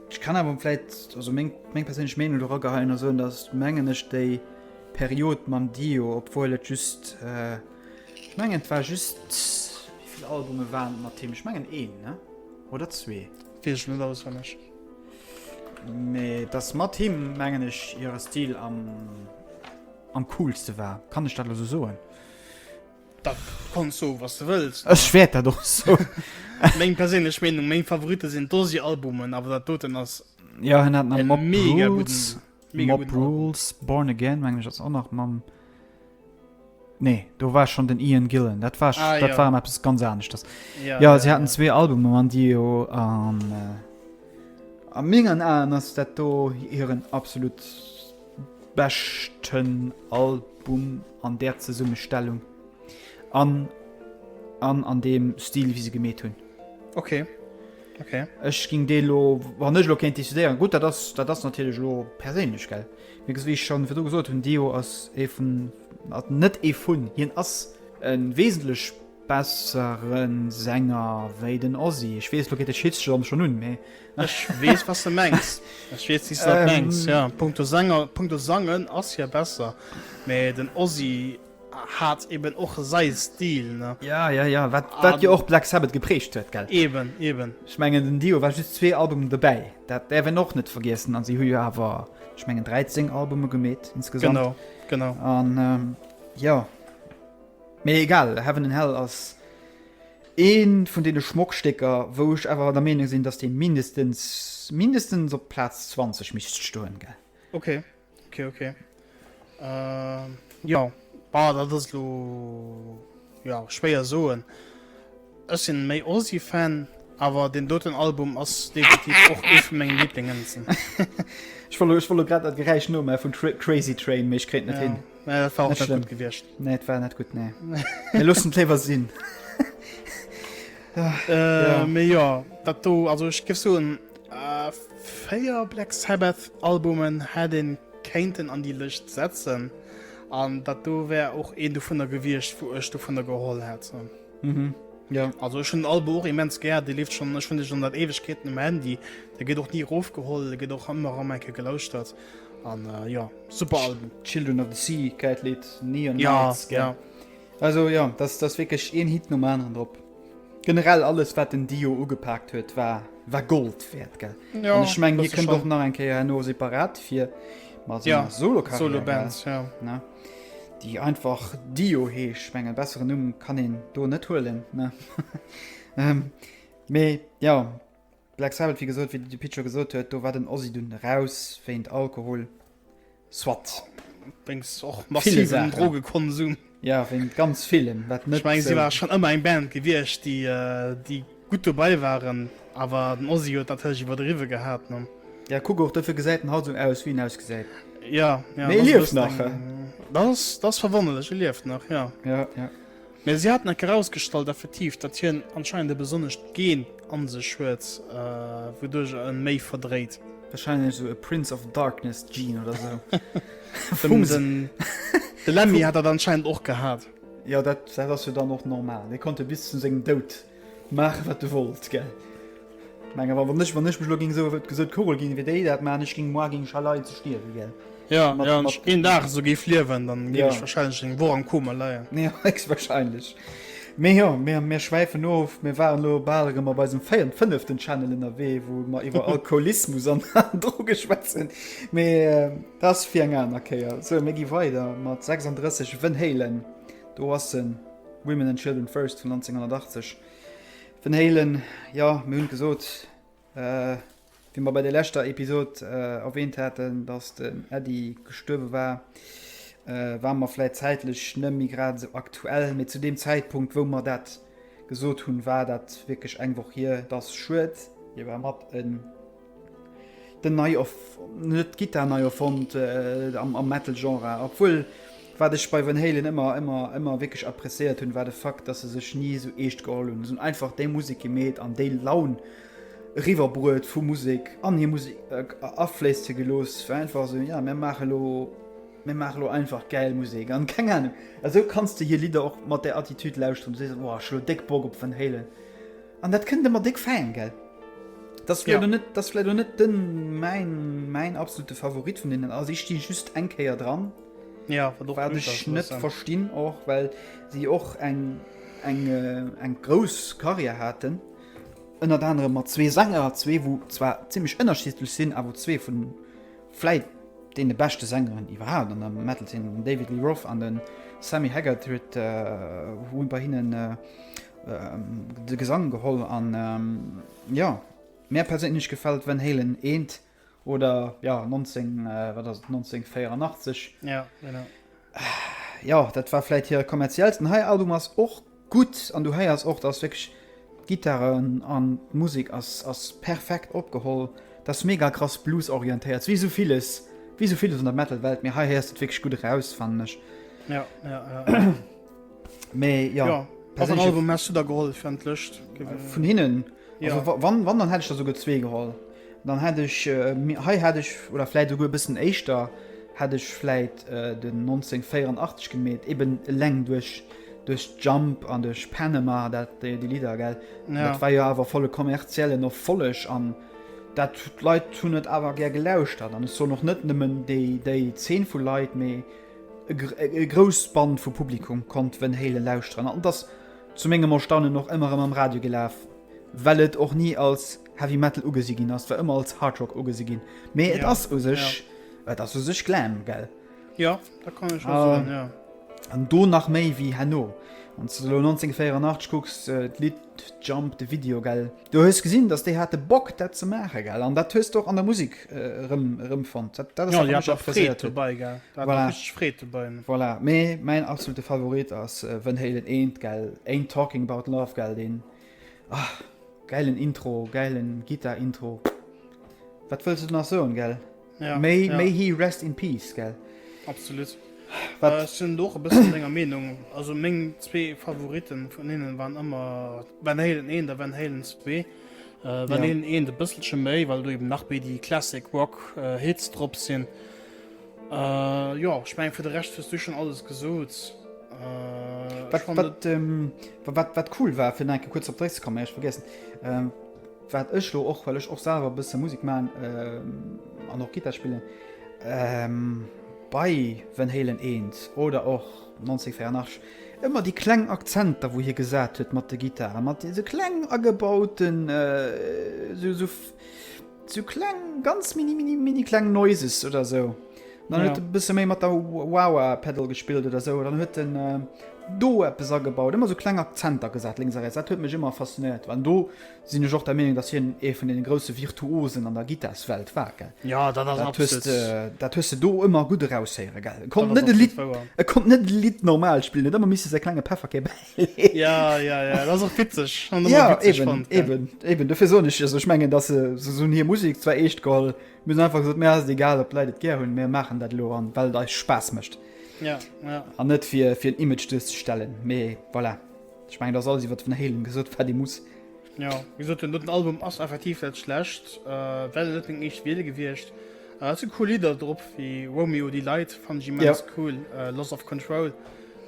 ech kann awer vläit, also meng, meng perséinlech Meenung do erageheien a soen, dass mengen ech déi Period mam Dio, obwuel et just, äh, Ech mengen et war just, wéi vill Albume waren et mat him? Ech mengen een, ne? Oder zwee? Weess ech net auswenneg. Mee dass mat him, mengen ech, hire Stil am am coolste war. Kann ech dat elo sou soen? Dat kanns soen, wat s de wëlls. Ech wäert dat och soen. Meng perséinlech Meenung, meng Favoritte sinn d'Ozzy-Albumen, awer dat doten ass Ja, hien hat nach Mob Rules, Mob Rules, Born Again, mengen ech, ass och nach mam. Nee, do war schon den Ian Gillan. Dat war, ah, dat ja. war eppes ganz aneschters. Ja, ja, sie ja, hatten ja. zwee Albume mam Dio an äh, a mengen Aen ass dat do hiren absolut beschten Album an der Zesummestellung an an an dem Stil wie se gemeet hunn. Okay. Okay. Ech ging dee lo wann ech lo kéint decidéieren. Gut, dat ass dat ass natierlech lo perséinlech gell. Mee wéi ech schonn virdru gesot hunn, Dio ass ee vun, net ee vun, hien ass e wesentlech bessere Sänger wéi den Ozzy. Ech weess, lo geet de Shitstorm schonn un, mee. Ech weess, wat s de mengs. Ech weess, wéi s de dat mengs, jo. Punkto Sänger, punkto Sangen ass hie besser, mee den Ozzy hat eben och säi Stil, ne? Ja, ja, ja, wat, wat jo och Black Sabbath geprägt huet, gell? Eben, eben. Ech mengen, den Dio war just zwee Albumen dobäi, dat däerf een och net vergiessen. An si hu jo awer, ech mengen, 13 Albume gemeet insgesamt. Genau, genau. An ähm, ja, mee egal, Heaven and Hell ass ee vun deene Schmockstécker, wou ech awer der Meenung sinn, datt dee mindestens, mindestens op Plaz 20 misst stoen, gell? Okay. Okay, okay. Äh, ja, bah, dat ass lo ja, schwéier soen. Ech sinn méi Ozzy-Fan, awer den doten Album ass definitiv och ee vu mengen Lieblingen. Ech wollt ech wollt grad dat Geräisch nomaache vun Tra Crazy Train, mee ech kréint net ja. hin. Nee, dat war och net gutt gewiescht. Nee, et war net gutt, nee. Mir loossen et léiwer sinn. äh, ja. Mee ja, dat do, also ech géif soen, äh, 4 Black Sabbath Albumen hätt een kéinten an déi Lëscht setzen an dat do wär och een dovunner gewiescht, wou ech dovunner geholl hätt. Mhm. Ja. Also ech hunn den Album och immens gär, dee leeft schonn, ech hunn dee schonn säit Éiwegkeeten um Handy, dee gëtt och ni erofgeholl, dee gëtt och ëmmer erëm eng Kéier gelauschtert an äh, jo, super Album. Children of the Sea, gäilt Lidd, Neon ja, Nights, gell? Ja. Also jo, dat ass wierklech een Hit nom aneren drop. Generell alles wat den Dio ugepaakt huet war war Gold wäert, gell? Ja, An ech mengen hie bësse kënnt schonn. och nach eng Kéier herno separat vir mat Ja, senger Solokarriär, gell? Solo-Bands, ja. Ne? Déi einfach Dio heescht. Ech mengen e besseren Numm kann een do net huelen, ne? Mee jo. Black Sabbath, wéi gesot, wéi de Pit scho gesot huet, do war den Ozzy dunn eraus wéint Alkohol. Soit. Wéinst och massivem Drogekonsum. Ja, wéint ganz villem, wat net. Ech mengen, si ware schonn ëmmer eng Band gewiescht, déi, déi gutt dobei waren, awer den Ozzy huet natierlech iwwerdriwwe gehat, ne? Ja, kuck och, dofir gesäit en haut esou aus, wéi en ausgesäit. Ja, ja. Mee e lieft nach, he? Dat ass, dat ass verwonnerlech, e lieft nach, ja. Ja, ja. Mä si haten enk erausgestallt effektiv, datt hien anscheinend e besonnescht Gen an sech huet, wouduerch e méi verdréit. Wahrscheinlech esou e Prince of Darkness Gene oder sou. Den de Lemmy hat dat anscheinend och gehat. Jo, dat dat ass jo dann och normal. Dee konnt jo bis zu sengem Doud maache wat e wollt, gell? Menge wann ech wann ech mech lo géing esou esou d'Kugel ginn wéi déi dat maachen, ech géing moi géing ech hei leien ze stierwen, gell? Ja, mat, ja, mat, een Dag esou géif liewen, dann géif ja. ech wahrscheinlech eng Woch am Koma leien. Ja, héchstwahrscheinlech. Mee jo, mir, mir schwäifen of, mir waren lo bal erëm op eisem véierten, fënneften Channel ënnerwee, wou mer iwwer Alkoholismus an Droge schwätzen. Mee äh, dat ass fir eng aner Kéier. So, mir gi weider mat 36 Van Halen. Do ass en Women and Children First vun 1980. Van Halen, jo, mir hunn et gesot, wéi mer bei der leschter Episod erwähnt haten, dass den Eddie gestuerwe war, ware mer vläit zäitlech net méi grad esou aktuell, mee zu deem Zäitpunkt, wou mer dat gesot hunn, war dat wierklech eng Woch hier. Et ass schued, hie war mat en. Den nei net d'Gittar nei erfonnt am am Metal Genre, obwuel wat ech bei Van Halen ëmmer ëmmer ëmmer wierklech appreciéiert hunn, war de Fakt, dass se sech ni esou eescht geholl hunn. Se hunn einfach déi Musek gemeet an déi Laun eriwwerbruet vu Musek an hir Musek afléisse gelooss. War einfach esou, ja mir maache lo mir maache lo einfach gäil Musek an keng Ahnung. Esou kanns de hir Lidder och mat där Attitude lauschteren, du sees, boah ech hu lo déck Bock op Van Halen. An dat kënnt ëmmer déck fäin, gell? Dat ass vläicht ja. net, dat ass vläicht net den mäin, mäin absolute Favorit vun deenen. Also ich sti just eng Kéier dran. Ja, wat och wat ech net verstinn och, well si och eng eng äh, eng grouss Karriär haten. Ënnert anerem mat zwee Sänger, zwee wou zwar zimmlech ënnerschiddlech sinn, awer zwee vun Vläit deene beschte Sängeren iwwerhaapt an der Metal Zeen, den David Lee Roth an de Sammy Hagar huet hu bei hinnen de Gesang geholl an jo mär perséinlech gefält Van Halen eent oder jo 19 wat ass et 1984 ja genau jo dat war vläit hire kommerziellsten hei Album ass och Gutt, an du héiers och, dass wierklech d'Gittaren an d'Musek ass ass perfekt opgeholl. Dat ass mega krass bluesorientéiert, wéi esou villes, wéi esou villes an der Metal-Welt, mee hei héiers de et wierklech gutt eraus, fannen ech. Ja, ja, ja. Mee jo, ja. Wat fir en Album häss du da geholl fir an d'Lëscht? Vun hinnen? Ja. Also wann, wann dann hätt ech der souguer zwee geholl. Dann hätt ech, hei hätt ech, oder vläit esouguer e bëssen éischter, hätt ech vläit den 1984 gemeet, eben eleng duerch, duerch Jump an duerch Panama, dat, déi, déi Lidder, gell. Ja. Dat war jo awer volle kommerziellen Erfolleg an dat, d'Leit hunn et awer gär gelauschtert. An ech soen och net nëmmen déi, déi Zeen vu Leit, mee e, e grousst Band vu Publikum konnt Van Halen lauschteren. An dass zu mengem Erstaunen och ëmmer erëm am Radio gelaf, well et och ni als Heavy Metal ugesi ginn ass, war ëmmer als Hard Rock ugesi ginn. Mee et ass u sech, et ass u sech Glam, gell? Jo, dat kann ech scho soen, jo. An do nach méi wéi herno. Wann s de elo 1984 kucks, d'Lidd Jump, de Video, gell? Du hues gesinn, datt déi hate Bock dat ze maachen, gell? An dat hues de och an der Musek erëm erëmfonnt. Dat, dat ass dat, wat mech appréciéiert huet. Dobäi, gell? Da hat och richteg Freed dobäi. Voilà. Mee mäin absolute Favorit ass Van Halen 1, gell? Ain't Talking About Love, gell? Deen, ah, gäilen Intro, gäilen Gittar-Intro. Wat wëlls de nach soen, gell? Ja, may, ja. may he rest in peace, gell? Absolut. Wat? Äh, ech sinn och e bëssen denger Meenung. Also meng zwee Favoritten vun hinnen waren ëmmer Van Halen 1 a Van Halen 2. Äh, Van Ja. Halen 1 e bësselche méi, well do eben nach méi déi Classic Rock äh, Hits drop sinn. Äh, jo, ech meng fir de Rescht hues du schon alles gesot. Äh, Wat, ech fand wat, ähm, wat, wat cool war, fir nach eng Kéier kuerz op zeréckzekommen, ech vergessen, ähm, Wat ech lo och, well ech och selwer e bësse Musek man an och Gittar spillen, bei Van Halen 1 oder och 1984, ëmmer déi kleng Akzenter wou hie gesat huet mat de Gittaren, mat esou kleng agebauten, esou esou kleng, ganz mini mini mini kleng Noises oder esou. Dann huet e bësse méi mat der Wah-Wah Pedal gespillt oder esou, dann huet en. do eppes agebaut, ëmmer sou kleng Akzenter gesat lénks a riets. Dat huet mech ëmmer faszinéiert an do sinn ech och der Meenung, dass hien ee vun deene grousse Virtuosen an der Gittarswelt war, gell. Ja, dat ass Dat hues absolut. de, dat hues de do ëmmer gutt eraushéiere, gell. E Dat konnt ass net e absolut Lidd, wouer. e konnt net e Lidd normal spillen, huet ëmmer misse säi klenge Pefferkär bäileeën. Ja, ja, ja, dat ass och witzeg. Han ëmmer Ja, witzeg eben, fonnt, gell. eben, eben. Dofir soen ech, also ech mengen, dass se, se hunn hir Musek zwar eescht geholl, mee hunn einfach gesot, mir ass et egal, ob d'Leit et gär hunn, mir maachen dat elo an well et eis Spaass mécht. Ja, ja. An net fir, fir en Image duerzestellen. Mee voilà, ech mengen, da ass alles iwwer Van Halen gesot, wat ee muss. Ja, wéi gesot, den doten Album ass effektiv net schlecht, äh, well net meng éischt Wiel gewiescht. Äh, et sinn cool Lidder drop, wéi Romeo Delight fand ech immens Ja. cool, äh, Loss of Control.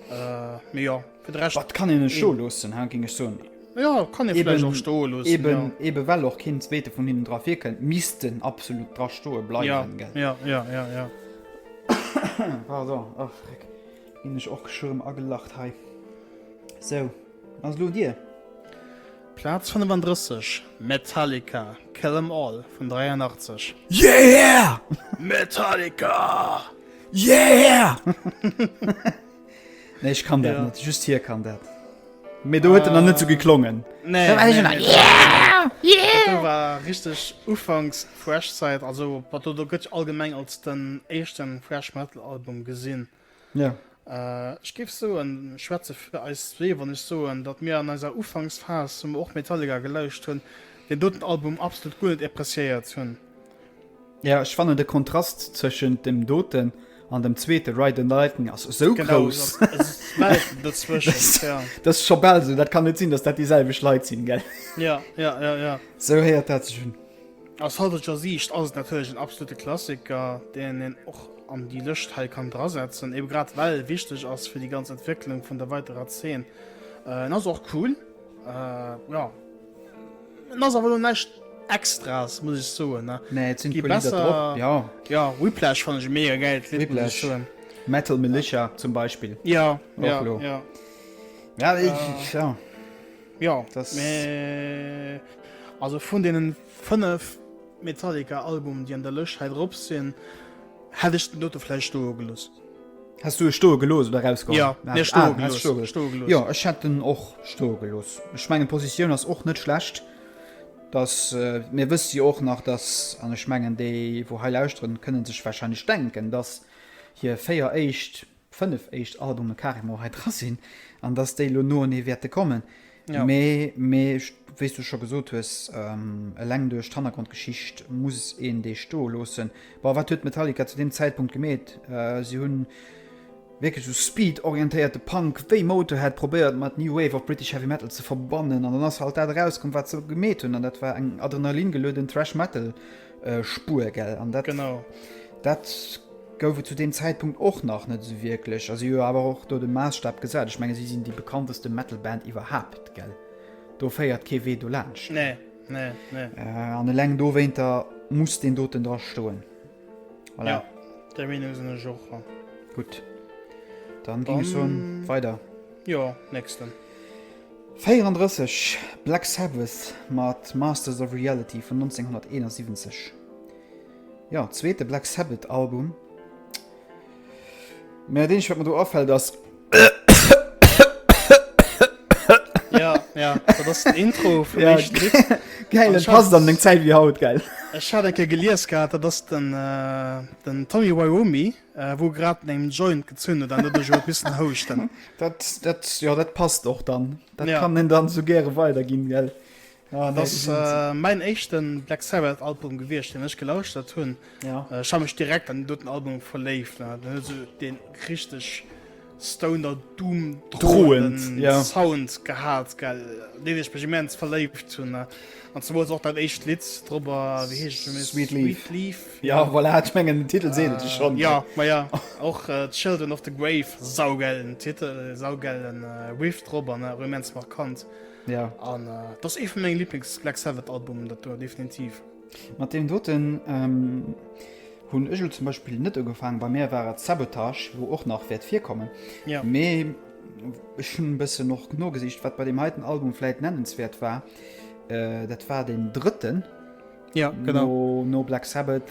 Äh, mee jo, fir de Rescht. Wat kann een net stoe loossen, ha, géing ech soen. Ja, kann ee vläicht och stoe loossen, Eben, ja. eben well och keen zweete vun hinnen dra virkënnt, misst en absolut dra stoe bleiwen, Ja, gell? ja, ja, ja, ja. Pardon, oh Freck, ginn ech och scho rëm agelacht hei. Sou, ass elo un dir. Plaz 35, Metallica, Kill 'Em All vun 83. Yeah! Metallica! Yeah! Nee, ech kann dat Ja. net, just hie kann dat. Mee do huet en nach net sou geklongen. Nee, Da war nee, ech ëmmer, nee, Yeah! Dat Yeah! do war richteg Ufanks Thrash-Zäit, also wat do do gëtt allgemeng als den éischten Thrash Metal Album gesinn. Ja. Ech géif soen, ech schwätze fir eis zwee, wann ech soen, datt mir an eiser Ufanksphas, wou mer och Metallica gelauscht hunn, deen doten Album absolut guer net appreciéiert hunn. Ja, ech fannen de Kontrast zwëschent dem doten an dem zweete Ride the Lightning ass esou grouss. Genau, et ass Welten dozwëschent, ja. Dat ass scho bal esou, dat kann net sinn, datt dat déi selwecht Leit sinn, gell? Ja, ja, ja, ja. Esou héiert dat sech un. Aus hauteger Siicht ass et natierlech en absolute Klassiker, deen een och an déi Lëscht hei kann drasetzen, ebe grad well e wichteg ass fir déi ganz Entwécklung vun der weiterer Zeen. En ass och cool, jo, en ass awer elo näischt Extraes, muss ech soen, ne. Nee, et sinn e Gi puer Lidder besser, drop, jo. Jo, Whiplash fannen ech e mega gäilt Lidd, muss ech Whiplash, soen. Metal Militia zum Beispill. Jo, Och jo, elo. jo. Ja, ech, jo. Jo, Das mee also vun deenen 5 Metallica Albumen déi an der Lëscht hei drop sinn, hätt ech den dote vläicht stoe gelooss. Häss du e stoe gelooss oder erausgeholl? Jo, nee, stoe Ah, häss gelooss, stoe gelooss. stoe gelooss. Jo, ech hätt en och stoe gelooss. Ech mengen d'Positioun ass och net schlecht, dass mir wësse jo och nach, dass, an ech mengen déi wou hei lauschteren, kënnen sech wahrscheinlech denken, dass hir 4 éischt 5 éischt Albume carrément hei dra sinn an dass déi elo noenee wäerte kommen. Ja. Mee, mee wéi s du scho gesot hues, eleng duerch d'Hannergrondgeschicht muss een dee stoe loossen. Bon, wat huet Metallica zu deem Zäitpunkt gemeet? Si hunn wierklech esou Speed-orientéierte Punk wéi Motörhead probéiert mat New Wave of British Heavy Metal ze verbannen an dann ass halt dat erauskomm, wat se gemeet hunn an dat war eng adrenalingelueden Thrash Metal Spuer, gell? An dat, Genau. dat gouf et zu deem Zäitpunkt och nach net esou wierklech. A si hu jo awer och do de Maassstab gesat. Ech menge si sinn déi bekannteste Metal-Band iwwerhaapt, gell? Do féiert kee Wee dolaanscht. Nee, nee, nee. An eleng dowéinter muss deen doten dra stoen. Voilà. Ja, där Meenung sinn ech och. Gutt, dann géing ech soen, weider. Jo, nächsten. 34, Black Sabbath mat Masters of Reality vun 1971. Jo, zweete Black Sabbath Album. Mä dat eenzegt wat mer do afält ass. Ja, ja, dat ass den Intro vum Ja, éischten Lidd. Geil, dat passt an deng Zäit wéi haut, gell? Ech hat eng Kéier gelies gehat, dat ass den, den Tommy Iommi, wou grad un engem Joint gezunn huet an doduerch huet missen houschten. Dat, dat, jo, dat passt och dann. Dat Ja. kann een dann sou gäre weiderginn, gell? Ah, dat ass äh, mäin éischten Black Sabbath Album gewiescht, deen ech gelauschtert hunn. Ja. Äh, ech ha mech direkt an den doten Album verléift. Ne? Den huet sou deen richteg Stoner Doom drohenden ja. Sound gehat, gell, deen ech mech immens verléift hunn. Ne? An zemools och dat éischt Lidd drobber, wéi heescht et? Sweet Leaf. Sweet Leaf. Ja, voilà, ech mengen den Titel seet et jo schonn. Ja, ma ja, och äh, Children of the Grave, saugeilen Titel, saugeilen äh, Riff drobber, ne? Och immens markant. Ja. An äh, dat ass ee vu mengen Lieblings Black Sabbath Albumen, dat do definitiv. Mat deem doten ähm, hunn ech elo zum Beispill net ugefaangen. Bei mir war et Sabotage, wou och nach wäert virkommen. Ja. Mee ech hunn e bëssen och nogesicht, wat bei deem heiten Album vläit nennenswäert war. Äh, dat war den drëtten. Ja, genau. No, no Black Sabbath,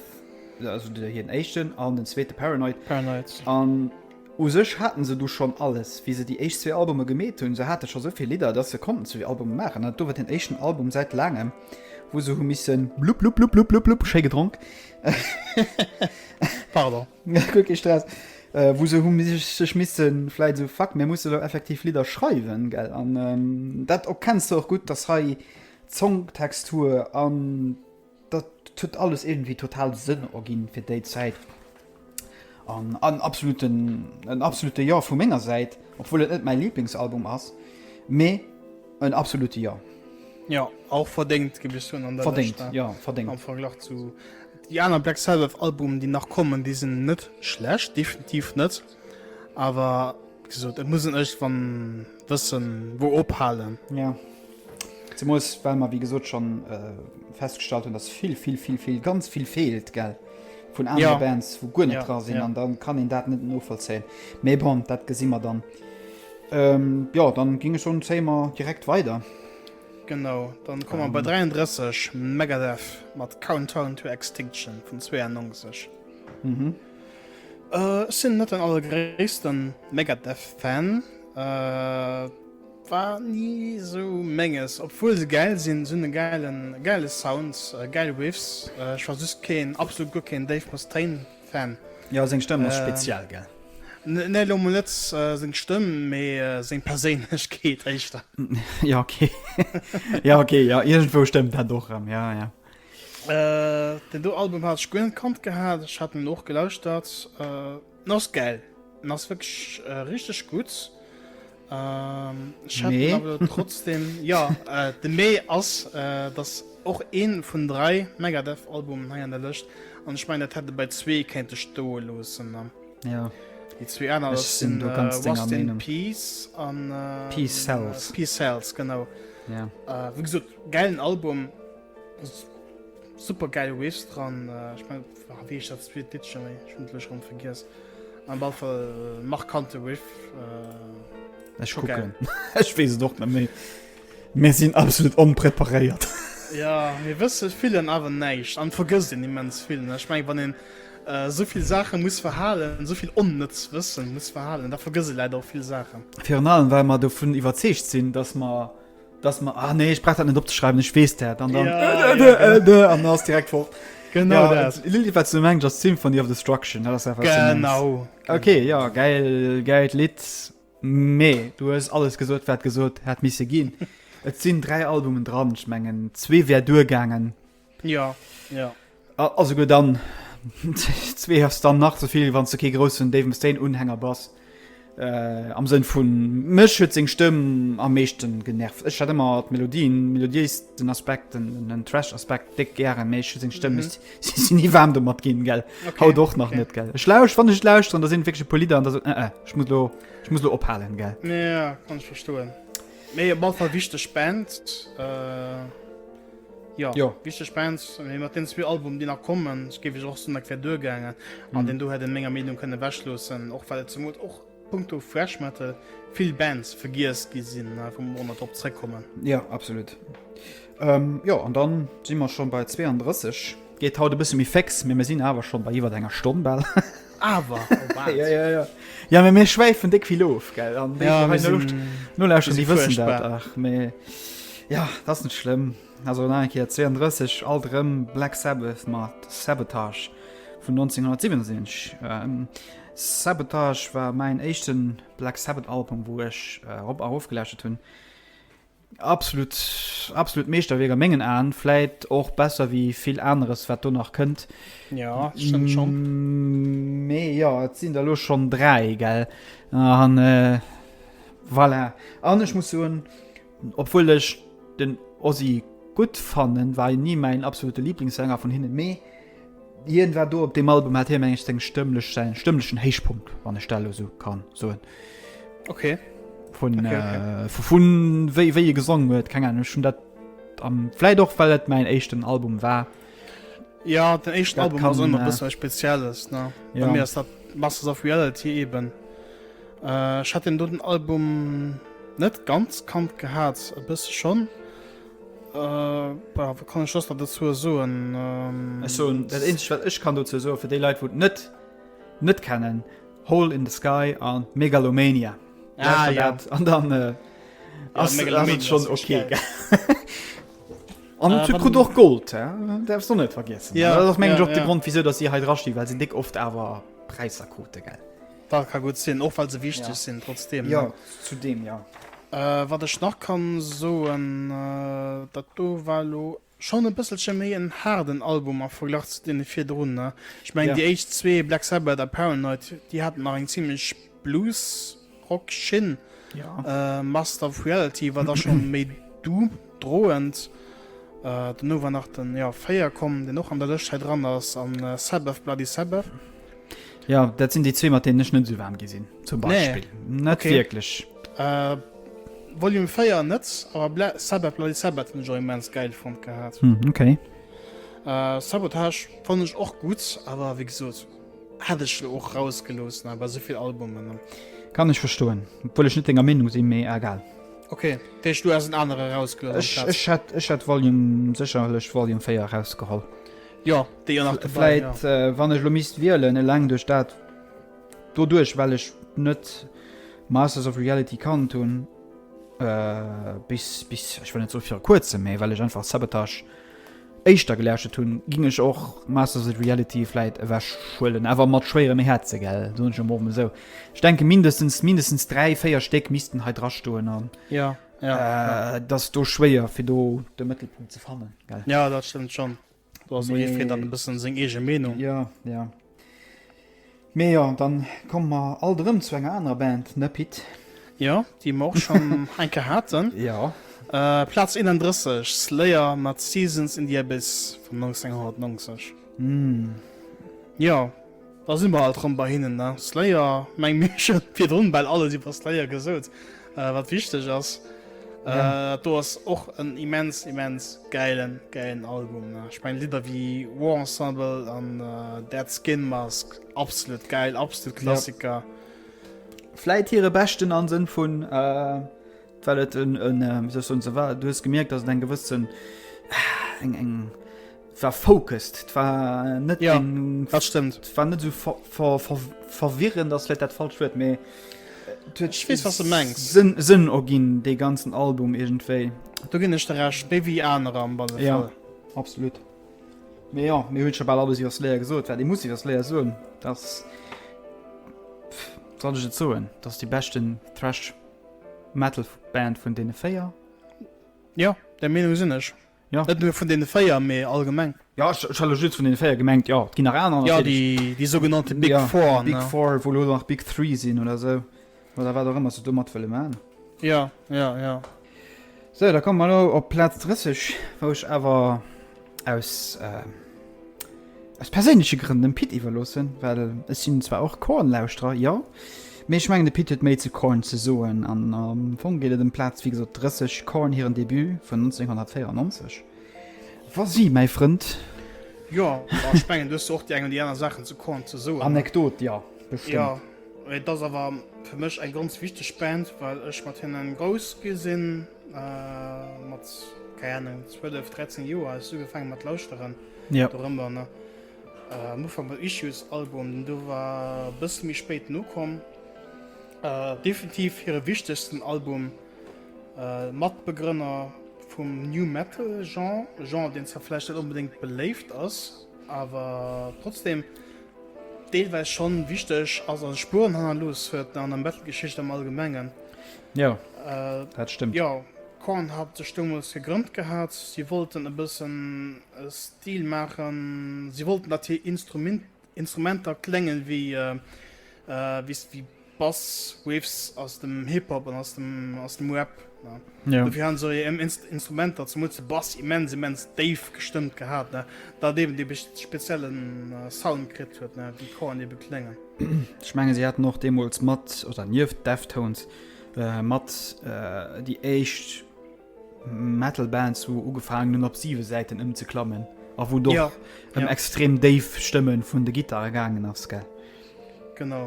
also de, hien éischten an den zweete Paranoid. Paranoid. An. U sech haten se du schonn alles, wéi se déi éischt zwee Albume gemeet hunn. Se hate scho sou vill Lidder, dass se konnten zwee Albume maachen. An dat do war den éischten Album säit laangem, wou se hu missen blupp blupp blupp blupp blupp blupp, schéi gedronk. Pardon. Guer kee Stress. Wou se hu sech missen vläit esou, fuck, mir musse lo effektiv Lidder schreiwen, gell. An dat erkenns de och gutt, dass hei d'Songtextur an Dat huet alles iergendwéi total Sënn erginn fir déi Zäit. An en absoluten, en absolute Jo vu menger Säit, obwuel et net mäi Lieblingsalbum ass, mee en absolute Jo. Jo, och verdéngt, géif ech soen, an der Verdéngt, Lëscht, jo, verdéngt. Am Verglach zu déi aner Black Sabbath Albumen, déi nach kommen, déi sinn net schlecht, definitiv net, awer wéi gesot, et muss een iergendwann wëssen, wou ophalen. Ja. Zemools well mer wéi gesot schonn festgestallt hunn, dass vill, vill, vill, vill, ganz vill feelt, gell, vun anere Ja. Bands, wou guer net Ja, dra sinn ja. an dann kann een dat net novollzéien. Mee bon, dat gesi mer dann. Ähm, jo, dann géing ech soen, zéie mer direkt weider. Genau, dann komme mer bei 33, Megadeth mat Countdown to Extinction vun 92. Mhm. Äh, ech sinn net den allergréissten Megadeth-Fan. Äh, War ni sou menges, obwuel se gäil sinn, se hunn e gäilen gäile Sound, gäil Riffs. Ech war just keen, absolut guer keen Dave Mustaine Fan. Jo, seng Stëmm ass speziell, gell? Nee, elo mol net seng Stëmm, mee seng Perséinlechkeet éischter. Jo, ok. Jo, ok, jo, iergendwou stëmmt dat och erëm, jo, jo. Deen do Album hat ech guer net kannt gehat, ech hat en och gelauschtert, en ass gäil, en ass wierklech richteg gutt. Ähm, ech hätt Mee? awer trotzdem ja äh, de Mee ass äh, dass och een vun 3 Megadeth Albumen hei an der Lëscht an ech mengen dat hätt e bei zwee kéinte stoe loossen ne? Ja. Déi zwee aner Ech dat sinn sinn do äh, ganz denger Rust in Meenung. Peace an äh, Peace Sells. Peace Sells genau. Ja. Äh, wéi gesot gäilen Album super gäil Riffs dran äh, ech mengen ah, wéi heescht dat zweet Lidd scho méi? Ech hunn et elo schonn vergiess. Am alle Fall markante Riff. Äh, Ech kucken. Ech weess et och net méi. Mir sinn absolut onpreparéiert. Ja, mir wësse villen awer näischt an vergësst een immens vill. Ech meng, wann een äh, souvill Saache muss verhalen, souvill onnëtz Wëssen muss verhalen, da vergësst ee leider och vill Saachen. Virun allem, well mer dovun iwwerzeegt sinn, dass mer Dass mer, ah nee, ech brauch dat net opzeschreiwen, ech weess dat. An dann, Ja, äh, ja, äh, äh, an dann ass direkt fort. Genau ja, dat. Lilli, wat du mengst, ass Symphony of Destruction. Dat ass dat, wat du mengst. Genau. Okay, ja, geil, geilt Lidd. Mee du hues alles gesot, wat gesot hätt misse ginn. Et sinn 3 Albumen dran, ech mengen zwee wär duergaangen. Ja, ja. A souguer dann, zwee ass dann nach ze vill, wann s de kee groussen Dave Mustaine-Unhänger bass. Am Sënn vun, mech huet seng Stëmm am meeschten genervt. Ech hat ëmmer d'Melodien, melodiéisten Aspekt, den, den Thrash-Aspekt déck gären, mee ech hu seng Stëmm, ech sinn ni waarm domat ginn, gell. Haut och nach net, gell. Ech lausch, wann ech et lauschteren, da sinn wierklech e puer Lidder an da sou, äh, äh, ech muss lo, ech muss lo ophalen, gell. Ja, kann ech verstoen. Mee op alle Fall wichteg Band. Jo, Jo. wichteg Band, mee mat den zwee Albumen déi nach kommen, ech géif ech och soen, dat wär duergaangen. An den do hätt een menger Meenung kënne ewechloossen, och well et zemools och punkto Thrash Metal vill Bands vergiess gi sinn, wou mer och nach drop zréckkommen. Jo, absolut. Ähm, jo, an dann si mer scho bei 32. Geet haut e bësse méi féx, mee mir sinn awer schonn bei iwwer enger Stonn bal. Awer, oh wat. Ja, ja, ja. Ja, mee mir schwäifen déck vill of, gell? An déi, Ja, déi mir hei sinn, nolauschteren, mir déi si wëssen dat. fuerchtbar. Ach, mee ja, dat ass net schlëmm. Also nach eng Kéier 32, alt erëm Black Sabbath mat Sabotage vun 1977. Ähm, Sabotage war mäin éischten Black Sabbath Album, wou ech erop a erof gelauschtert hunn. Absolut, absolut Meeschterwierk a mengen Aen. Vläit och besser wéi vill aneres, wat do nach kënnt. Ja, stëmmt schon. Mee jo, et sinn der elo schonn 3, gell? An äh, voilà. An ech muss soen, obwuel ech den Ozzy gutt fannen, war hien ni mäin absolute Lieblingssänger vun hinnen, mee Hien war do op deem Album hat hie meng ech seng stëmmlech säin stëmmlechen Héichpunkt, wann ech dat elo sou kann soen. Okay. Vun Okay, okay. äh, vu vun wéi wéi e gesongen huet, keng Ahnung, ech hunn dat am vläit och well et mäin éischten Album war. Ja, den éischten Dat Album ass kann, ëmmer e äh, bësse Spezielles, ne? Bei Ja. mir ass dat Masters of Reality eben. Äh, ech hat den doten Album net ganz kannt gehat, e bësse schonn. Wat kann ech soss nach dozou soen? Ech soen, dat eenzegt wat ech kann dozou soen, fir déi Leit wou et net net kennen. Hole in the Sky an Megalomania. Ah, ja. Dat, an dann äh, ass, ja, ass et schon okay. An äh, krut och Gold darfst du net vergessen. Ja, dat ass meng ja, och de ja. Grond wieso, dass sie hei drasti, well se dick oft awer Präisser krute gell. Dat ka gut sinn, och well se wichteg ja. sinn trotzdem. Ja, ne? zu dem ja. Äh, wat ech nach kann soen, äh, dat do war lo Schonn e bësselche méi en haarden Album am Verglach zu deene virdrun, ne? Ech mengen déi éischt zwee, Black Sabbath a Paranoid, déi haten nach eng zimlech Blues-Rock-Schinn. Master of Reality war da schonn méi doom, droend. Dono war nach den, jo, 4 komm, deen och an der Lëscht hei dran ass, an Sabbath Bloody Sabbath. Jo, dat sinn déi zwee, mat deenen ech net esou waarm gi sinn, zum Beispill. Net wierklech. Volume 4 net, awer Bla Sabbath Bloody Sabbath hunn ech och immens gäil fonnt gehat. Hm, okay. Äh, Sabotage fonnt ech och gutt, awer wéi gesot, hätt ech lo och rausgelooss, ne, bei souvill Albumen, ne. Kann ech verstoen, obwuel ech net denger Meenung sinn, mee egal. Okay, dat heescht du häss en anere rausgelooss Ech, amplaz? ech hätt, ech hätt Volume, sécherlech Volume 4 rausgeholl. Jo, déi jo nach dobäi, jo. Vläit, äh, wann ech lo misst wielen, eleng duerch dat, Doduerch well ech net Masters of Reality kannt hunn, bis, bis, ech wëll net soe viru kuerzem, mee well ech einfach Sabotage éischter gelauschtert hunn, ging ech och Masters of Reality vläit ewech huelen, awer mat schwéierem Häerze, gell, soen ech emol esou. Ech denke mindestens, mindestens 3, 4 Stéck missten hei drastoen an ja, ja, ja. et ass do schwéier fir do de Mëttelpunkt ze fannen, gell. Ja, dat stëmmt schonn. Do ass jiddwereen dann e bëssen seng eege Meenung. Ja, ja. Mee jo, dann komme mer alt erëm zu enger anerer Band, ne Pit? Jo, déi mer och schonn eng Kéier haten. Jo. Plaz 31, Slayer mat Seasons in the Abyss vun 1990. Jo, da si mer alt erëm bei hinnen, ne? Slayer, meng mir hu virdrun bal alles iwwer Slayer gesot, wat wichteg ass. Ja. Äh, do ass och en immens immens geilen geilen Album ne? Ech mein Lidder wie War Ensemble an äh, Dead Skin Mask absolut geil, absolut Klassiker. Ja. Vläit hire beschten an Sënn vun äh, well et en, en äh, wie soll ich soen, se war, du hues gemierkt, dass et eng gewëssen eng eng war focused, et war net ja, eng dat stëmmt. Et war net esou ver, ver, ver, verwirrend ass vläit dat falscht Wuert, mee et huet Ech weess, was du mengs. Sënn, Sënn erginn, dee ganzen Album iergendwéi. Do ginn ech der Recht, méi wéi anerer am alle Ja, Fall. absolut. Mee jo, mir hunn scho bal alles iwwer Slayer gesot, wat ee muss iwwer Slayer soen, dass, pff, soll ech et soen, dass déi beschten Thrash Metal Band vun deene 4. Jo, där Meenung sinn ech. Ja. Net nëmme vun deene 4, mee allgemeng. Ja, ech, ech hat elo just vun deene 4 gemengt. Jo, et ginn nach aner Ja, natierlech. déi, déi sougenannte Big Ja, Four, Big ne? Four, wou elo nach Big Three sinn oder esou. Oder wat och ëmmer se domat wëlle man. Ja, ja, ja. Sou, da komme mer elo op Plaz 30, wou ech awer aus, äh, aus perséinleche Grënn dem Pit iwwerloossen, well ech sinn zwar och Korn-Lauschterer, jo, mee ech mengen de Pit huet méi zu Korn ze soen an am Fong geet et ëm Plaz, wéi gesot, 30, Korn hiren Debut vun 1994. Vas-y, mäi Frënd. Jo, ma ech mengen, du hues och déi eng oder déi aner Saachen zu Korn ze soen. Anekdot, jo, bestëmmt. Jo, mee et ass awer fir mech eng ganz wichteg Band, well ech mat hinnen grouss gi sinn. Mat, keng Ahnung, 12, 13 Joer hu ech ugefaange mat lauschteren. Ja. Dorëmmer, ne? Am Ufank mam Issues-Album, den do war e bësse méi spéit nokomm. Definitiv hire wichtegsten Album, Matbegrënner vum New Metal Genre, e Genre deen zwar vläicht net onbedéngt beléift ass, awer trotzdem deelweis schonn wichteg ass a Spueren hannerlooss huet an der Metal-Geschicht am Allgemengen. Jo, dat stëmmt. Jo, Korn hat sech deemools gegrënnt gehat. Si wollten e bëssen e Stil maachen. Si wollten, datt hir Instrumenter kléngen wéi wéi Bass Riffs aus dem Hip-Hop an aus dem aus dem Rap. Jo. Dofir hu se hir Instrumenter, zemools de Bass, immens immens déif gestëmmt gehat, dat eben dee spezielle Sound kritt huet, wéi Korn ebe kléngen. Ech menge si haten och deemools mat, oder nieft Deftones, mat déi éischt Metal Bands wou ugefaangen hunn op siwe Säiten ëmzeklammen a wou et och ëm extrem déif Stëmme vun de Gittare gaangen ass, gell? Genau.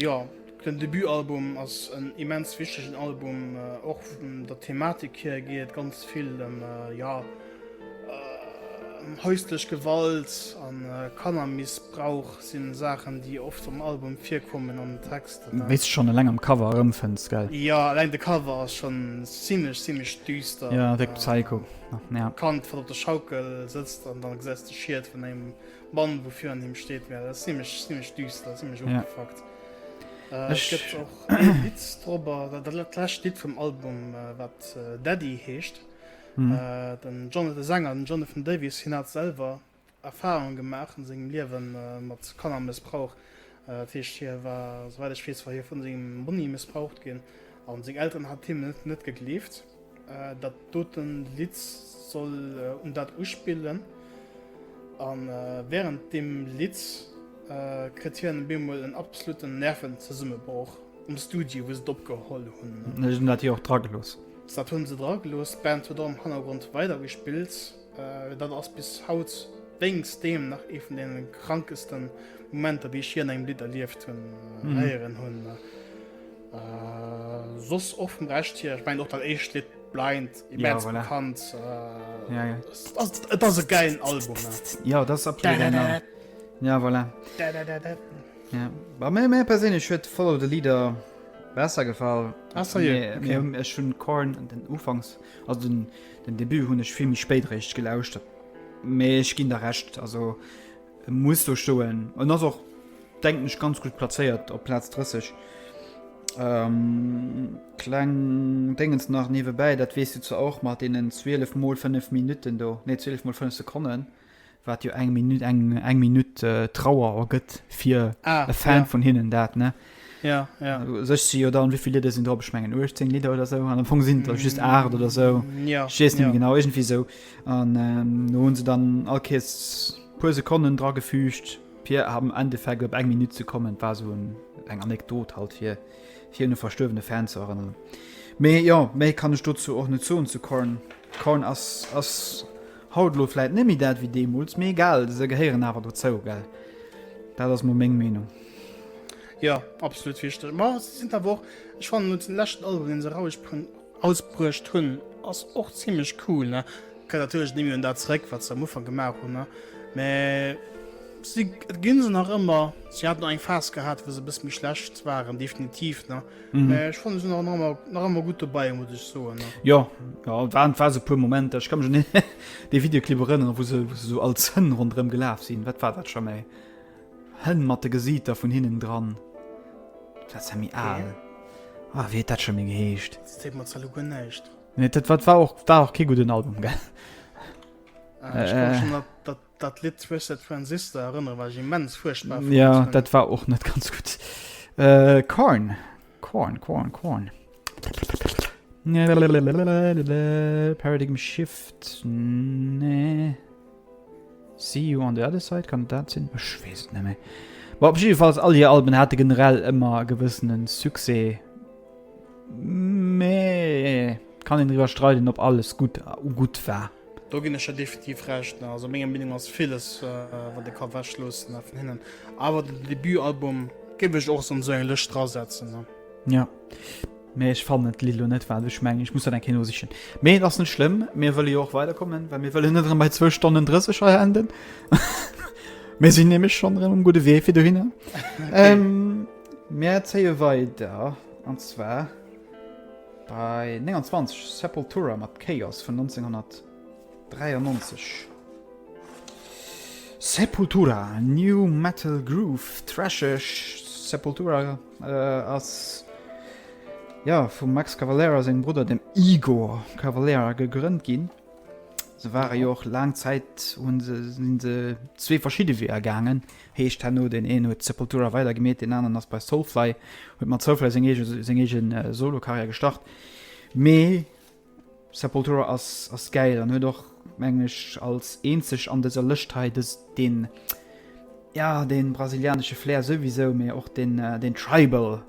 Jo, den Debutalbum ass en immens wichtegen Album, och vun der Thematik hier geet et ganz vill ëm, jo. Häuslech Gewalt an Kannermissbrauch sinn Saachen déi oft am Album virkommen an den Texter. Wéi s de schonn eleng am Cover erëmfënns, gell? Jo, eleng de Cover ass schonn zimlech, zimlech düster. Jo, déck Psycho, ja. Kand wat op der Schaukel sëtzt an dann gesäis de Schiet vun engem Mann wou virun him steet. Mä dat ass zimlech, zimlech düster, zimlech ofgefuckt. Et gëtt och ee Lidd dorobber, dat lescht Lidd vum Album, wat Daddy heescht. Den John, de Sänger, den Jonathan Davis, hien hat selwer Erfarunge gemaach an sengem Liewe mat Kannermëssbrauch. Dat heescht, hie war, souwäit ech weess, war hie vun sengem Monni mëssbraucht ginn a seng Elteren hat him net net gegleeft. Dat doten Lidd soll un dat uspillen a wärend deem Lidd kritt hien op eemol en absoluten Nervenzesummebroch um Studio, wou se et opgeholl hunn. Ech hunn dat jo och dragelooss. Dat hunn se dragelooss, d'Band huet och am Hannergrond weidergespillt. Dat ass bis haut wéinst deem nach ee vun deene krankesten Momenter, déi ech jee an engem Lidd erlieft hunn, héieren hunn. Soss och vum Rescht hier, ech mengen och dat éischt Lidd Blind, immens bekannt. Et ass e gäilen Album. Jo, dat ass absolut e gäilen Album. Ja, voilà. Ja. Mir perséinlech huet Follow the Leader Besser gefall. Ah, sérieux? Nee, okay. Ech hunn Korn den Ufanks, also den, den Debut hunn ech vill méi spéit réischt gelauschtert. Mee ech ginn der Recht, also e muss do stoen. En ass och, denken ech, ganz gutt plazéiert op Plaz 30. Ähm, kleng Déngens nach niewebäi, dat weess du zwar och, mat deenen 12 mol 5 Minutten do, nee 12 mol 5 Sekonnen. Wat jo eng Minut, eng, eng Minutt äh, Trauer ergëtt fir ah, e Fan ja. vun hinnen dat, ne? Ja, ja. Sech si jo dann, wéivill Lidder sinn drop? Ech mengen 18 Lidder oder sou. An am Fong sinn et der just 8 oder sou. Ja. Ech weess net méi genau, irgendwie sou. An ähm, do hunn se dann all Kees puer Sekonnen dra gefügt, fir am Endeffekt op eng Minutt ze kommen. War sou en, eng Anekdot halt fir, fir un e verstuerwene Fan ze erënneren. Mee jo, méi kann ech dozou och net soen zu Korn. Korn ass, ass Haut elo vläit net méi dat wéi deemools, mee egal, se gehéieren awer dozou, gell? Dat ass mol meng Meenung. Jo, absolut wichteg. Ma se sinn awer och, ech fannen elo den leschten Album, deen se erausbruecht hunn, ass och zimmlech cool, ne? Kënnt natierlech net méi un dat zeréck, wat se am Ufank gemaach hunn, ne? Mä si, et ginn se nach ëmmer. Si haten och eng Phas gehat, wou se e bësse méi schlecht waren, definitiv, ne? Mm. Äh, ech fand se nach ëmmer nach ëmmer gutt dobäi muss ech soen. Ja ja waren war se puer Momenter. Ech kann mech un dee Videoclip erënneren, wou se wou se sou als Hënn ronderëm gelaf sinn. Wat war dat scho méi? Hënn mat de Gesiiter vun hinnen dran. Dat ass ja méi al. Ah, wéi huet dat scho méi geheescht? Dat seet mer zwar lo guer näischt. Nee, dat wat war och war och kee gudden Album, gell? Ah, ech kann mech schon dat dat Dat Lidd Twisted Transistor erënnere wat ech immens fuerchtbar fonnt Ja, hunn. dat war och net ganz gutt. Äh, Korn. Korn, Korn, Korn. Paradigm Shift. Nee. See you on the other side, kann et dat sinn? Ech weess et net méi. Bon, op jiddefalls, all hir Alben hate generell ëmmer e gewëssene Succès. Mee kann een driwwer streiden, ob alles gutt, gutt war. Do ginn ech der definitiv Recht. Also menger Meenung ass villes wat ee ka wechloossen vun hinnen. Awer den Debutalbum géif ech och an esou eng Lëscht drasetzen. Ja. Mee ech fannen d'Lidd elo net, wat ech mengen. Ech muss dat eng Kéier nosichen. Mee et ass net schlëmm, mir wëlle jo och weiderkommen, well mir wëllen net erëm bei zwou Stonnen 30 hei enden. Mir sinn nämlech schonn erëm um gudde Wee fir dohinner. Ähm, mir zéie weider, an zwar. Bei 29 Sepultura mat Chaos vun 1993. Sepultura, New Metal Groove, thrasheg. Sepultura ass jo vum Max Cavalera sengem Brudder dem Igor Cavalera gegrënnt ginn. Se ware jo och laang Zäit hunn se sinn se zwee verschidde Weeër gaangen. Heescht herno deen een huet Sepultura weider gemeet, deen aneren ass bei Soulfly, huet mat Soulfly seng eege seng eege Solo-Karriär gestart. Mee Sepultura ass ass gäil an huet och mengen ech als eenzeg an dëser Lëscht hei dës deen ja deen brasilianesche Flair souwisou, mee och deen deen Tribal.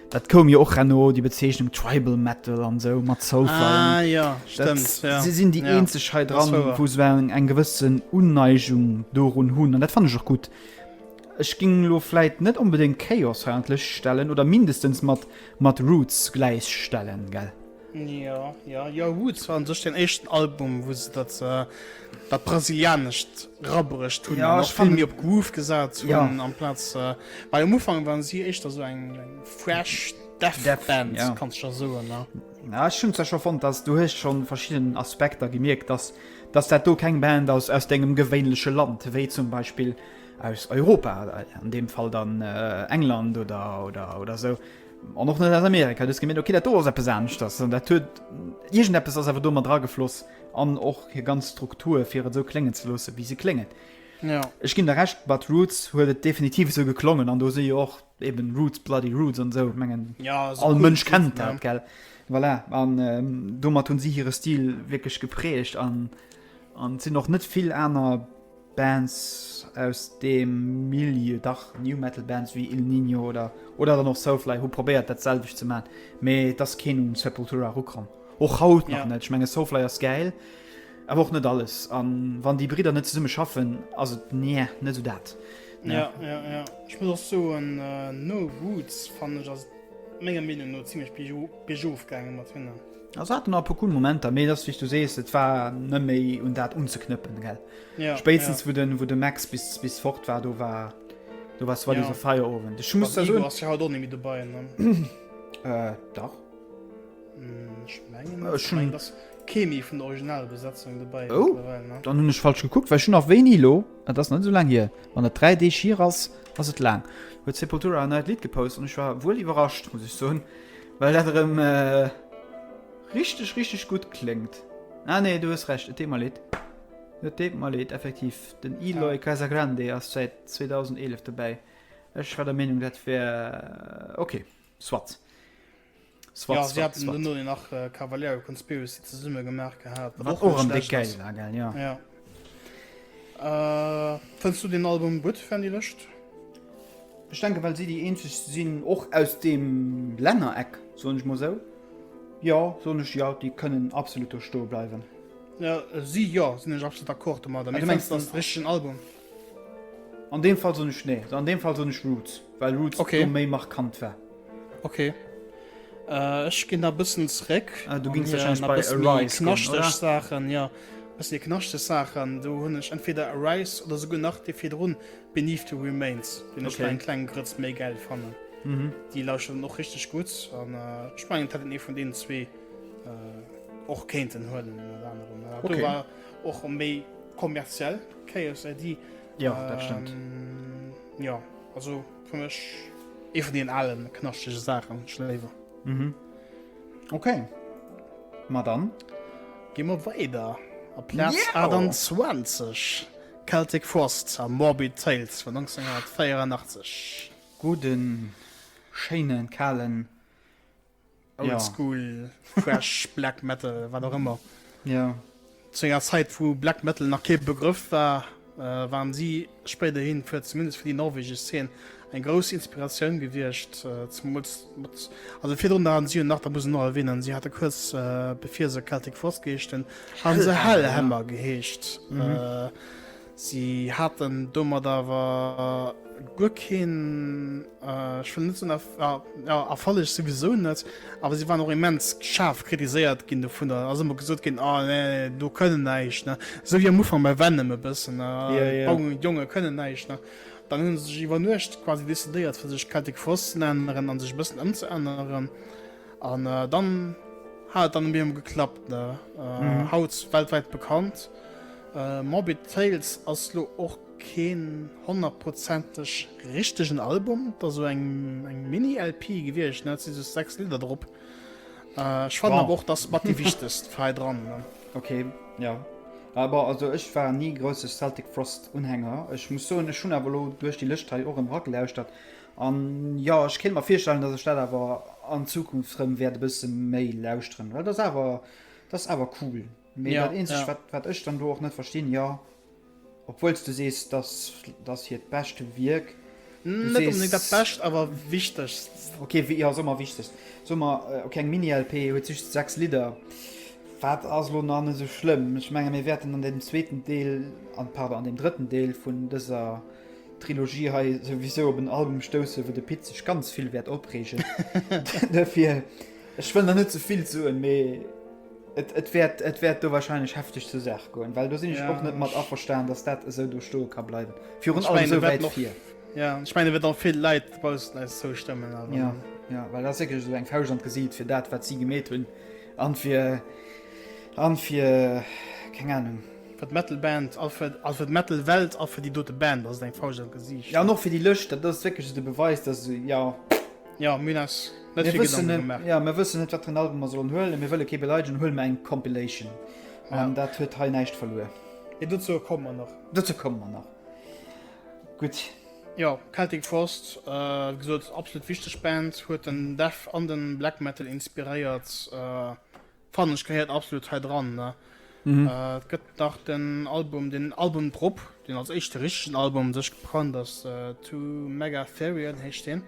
Dat koum jo och herno déi Bezeechnung Tribal Metal an esou mat Soulfly. Ah ja, stëmmt, ja. Si sinn déi ja. eenzeg hei dran, wou se eng, eng gewëssen Unneigung dorun hunn an dat fannen ech och gutt. Ech ging lo vläit net onbedéngt Chaos hei an d'Lëscht stellen oder mindestens mat, mat Roots gläichstellen, gell? Jo, jo, jo, Roots war un sech den éischten Album, wou se dat, dat Brasilianescht rabruecht hunn Ja, an ech och vill fannen- méi op Groove gesat hunn Ja. amplaz, well um Ufank waren si éischter sou eng, eng fresh Death Death, Band, ja. kanns scho soen, ne? Ja, ech hunn zwar scho fonnt, dass du hues schonn verschidden Aspekter gemierkt, dass, dass dat do keng Band ass aus dengem gewéinleche Land, wéi zum Beispill aus Europa, an deem Fall dann England oder, oder, oder sou. An och net aus Amerika. Du hues gemierkt, okay, dat do ass eppes aneschters. An dat huet, iergendeppes ass awer do mat eragefloss an och hir ganz Struktur, fir et esou kléngen ze loossen, wéi se kléngen. Ja. Ech ginn der Recht, mat Roots huet et definitiv esou geklongen an do si jo och eben Roots, Bloody Roots an esou. Ech mengen, Ja, so all cool Mënsch Roots, kennt ne? dat, gell? Voilà. An ähm, domat hunn si hire Stil wierklech geprägt an, an et sinn och net vill aner Bands aus deem Milieu, dach New Metal Bands wéi Ill Niño oder oder dann och Soulfly hu probéiert dat selwecht ze man, mee et ass keen un Sepultura erukomm. Och haut nach Ja. net. Ech menge Soulfly ass gäil, awer och net alles. An wann déi Bridder net zesumme schaffen, ass et nee net esou dat. Ne? Ja, ja, ja. Ech muss och soen, no Roots fannen ech ass et menger Meenung no zimlech biergof gaange mat hinnen. Also haten nach e puer cool Momenter, mee et ass wéi s du sees, et war net méi un dat unzeknëppen, gell? Ja, Spéitstens ja. wou den, wou de Max bis, bis fort war, do war, do war war Ja. dieser Feierowend. Ech muss An da Igor soen, ass ja haut och net méi dobäi, ne? äh, dach. Hm, ech mengen, Äh, ech schon- mengen, dass kee méi vun der Originalbesetzung dobäi Oh. mittlerweile, ne? Dann hunn ech falsch gekuckt, well ech hunn nach wéini lo, et ass net esou laang hier, wann et 3 Deeg hier ass, ass et laang, huet Sepultura en neit Lidd gepost an ech war wuel iwwerrascht, muss ech soen, well dat erëm äh, richteg, richteg gutt kléngt. Ah nee, du hues Recht, et deet mer leed. Et deet mer leed, effektiv, den Eloy Casagrande ass säit 2011 dobäi. Ech war der Meenung, dat wär ok, soit. Soit, Ja, si soit, haten soit. duerno jo nach Cavalero Conspiracy zesumme gemaach gehat, wat Wat och och net erëm déck schlecht gäil ass. war, gell, jo. Ja. Fënns du den Album gutt, fir an déi Lëscht? Ech denken, well si déi eenzeg sinn, och aus deem Lännereck, soen ech mol esou, jo, soen ech, jo, déi kënnen absolut do stoe bleiwen. Ja, si jo, sinn ech absolut d'accord domadder. Ah, Mee du fënns mengs du, dat ass de richtegen Album? An deem Fall soen ech nee. An deem Fall soen ech Roots, well Roots Okay. do méi markant war. Okay. Äh, ech ginn da bëssen zréck. Ah, du An gings hier wahrscheinlech nach bei bëssen méi Arise ginn, knaschteg oder? Saachen, ja. Bëssen méi knaschteg Saachen. Do hunn ech entweder Arise oder souguer nach dee virdrun, Beneath the Remains, deen ech Okay. nach eng kleng Grëtz méi gäil fannen. Mhm. Déi lauschteren och richteg gutt an äh, ech mengen, et hätt een ee vun deenen zwee äh, och kéinten huelen, ënnert anerem. Äh, Okay. Do war och méi kommerziell Chaos AD. Ja, dat stëmmt. Ähm, ja, also fir mech ee vun den alen knaschtege Saachen ech léiwer. Mhm. Okay. Ma dann. Gi mer weider a Plaz Yeah! 28 Celtic Frost a Morbid Tales vun 1984. Gudden, schéinen, kalen Old School, Thrash, Black Metal, wat och ëmmer. Ja. Zu enger Zäit, wou Black Metal nach kee Begrëff war, waren si spéiderhin fir zumindest fir déi norwegesch Zeen eng grouss Inspiratioun gewiescht. Zemools mat, also virdrun waren si jo nach, dat muss een och erwähnen, si hate kuerz bevir se Celtic Frost geheescht hunn, hate se Hellhammer geheescht. Si haten domat awer guer keen, ech wëll net soen Erfolleg souwisou net, awer si waren och immens schaarf kritiséiert ginn dovunner. Ass ëmmer gesot ginn, oh nee, do kënnen näischt, ne. Esou wéi am Ufank bei Venom e bëssen, d'Jonge kënnen näischt, ne. Dann hu se sech iwwer Nuecht quasi decidéiert, fir sech Celtic Frost ze änneren a sech e bëssen ëmzeänneren. An dann hat et dann op eemol geklappt, ne. Haut weltwäit bekannt. Morbid Tales ass lo och keen honnertprozenteg richtegen Album, et ass esou eng eng Mini-LP gewiescht, ne, et si just 6 Lidder drop. Ech fannen awer och, dass mat déi wichtegst fir hei dran, ne. Ok, jo. Bon, also ech war ni grousse Celtic Frost Unhänger. Ech muss soen, ech hunn awer elo duerch déi Lëscht hei och erëm eragelauschtert an jo, ech kéint mer virstellen, dass ech dat awer an Zukunft rëm wäert e bësse méi lauschteren, well dat ass awer, dat ass awer cool. Mee Ja, dat eenzegt, ja. wat, wat ech dann do och net verstinn, jo, obwuel s du sees, dass dass hiert bescht Wierk, du Net unbedingt dat sees, bescht, awer wichtegst. okay, wéi, jo, soe mer wichtegst, soe mer, okay, eng Mini-LP huet just 6 Lidder, wat ass elo nach net esou schlëmm. Ech menge mir wäerten an deem zweeten Deel, an, pardon, an deem drëtten Deel vun dëser Trilogie hei souwisou op en Album stoussen, wou de Pit sech ganz vill wäert opreegen. Duerfir. Ech wëll nach net ze vill soen, mee et, et wäert, et wäert do wahrscheinlech hefteg zur Saach goen, well do sinn ech Ja, och net mat ech- averstan, dass dat esou do stoe ka bleiwen. Virun Ech allem mengen, esou do wäerten wäit och- vir. Ja, ech mengen, do wäerten och vill Leit dobaussen eis zoustëmmen. awer- Ja, ja, well dat ass wierklech esou eng Fauscht an d'Gesiit fir dat, wat si gemeet hunn an fir, an fir, keng Ahnung. Fir d'Metal-Band a fir, a fir d'Metal-Welt a fir déi dote Band ass et eng Fauscht an d'Gesiicht. Ja, an och fir déi Lëscht, dat ass wierklech esou de Beweis, dass esou, ja. Ja, mir hunn eis net Mir vill wëssen Gedanke net, gemaach. ja, mir wëssen net, wat fir en Album mer sollen huelen. Mir wëlle kee beleidegen, huele mer eng Compilation. An Ja. dat huet hei näischt verluer. Mee dozou komme mer nach. Dozou komme mer nach. Gutt. Jo, Celtic Frost, wéi gesot, absolut wichteg Band, huet den Death an den Black Metal inspiréiert. Fannen ech gehéiert absolut hei dran ne. Et gëtt nach den Album, den Album drop, deen als éischte richtegen Album sech bekannt ass, To Mega Therion heescht deen.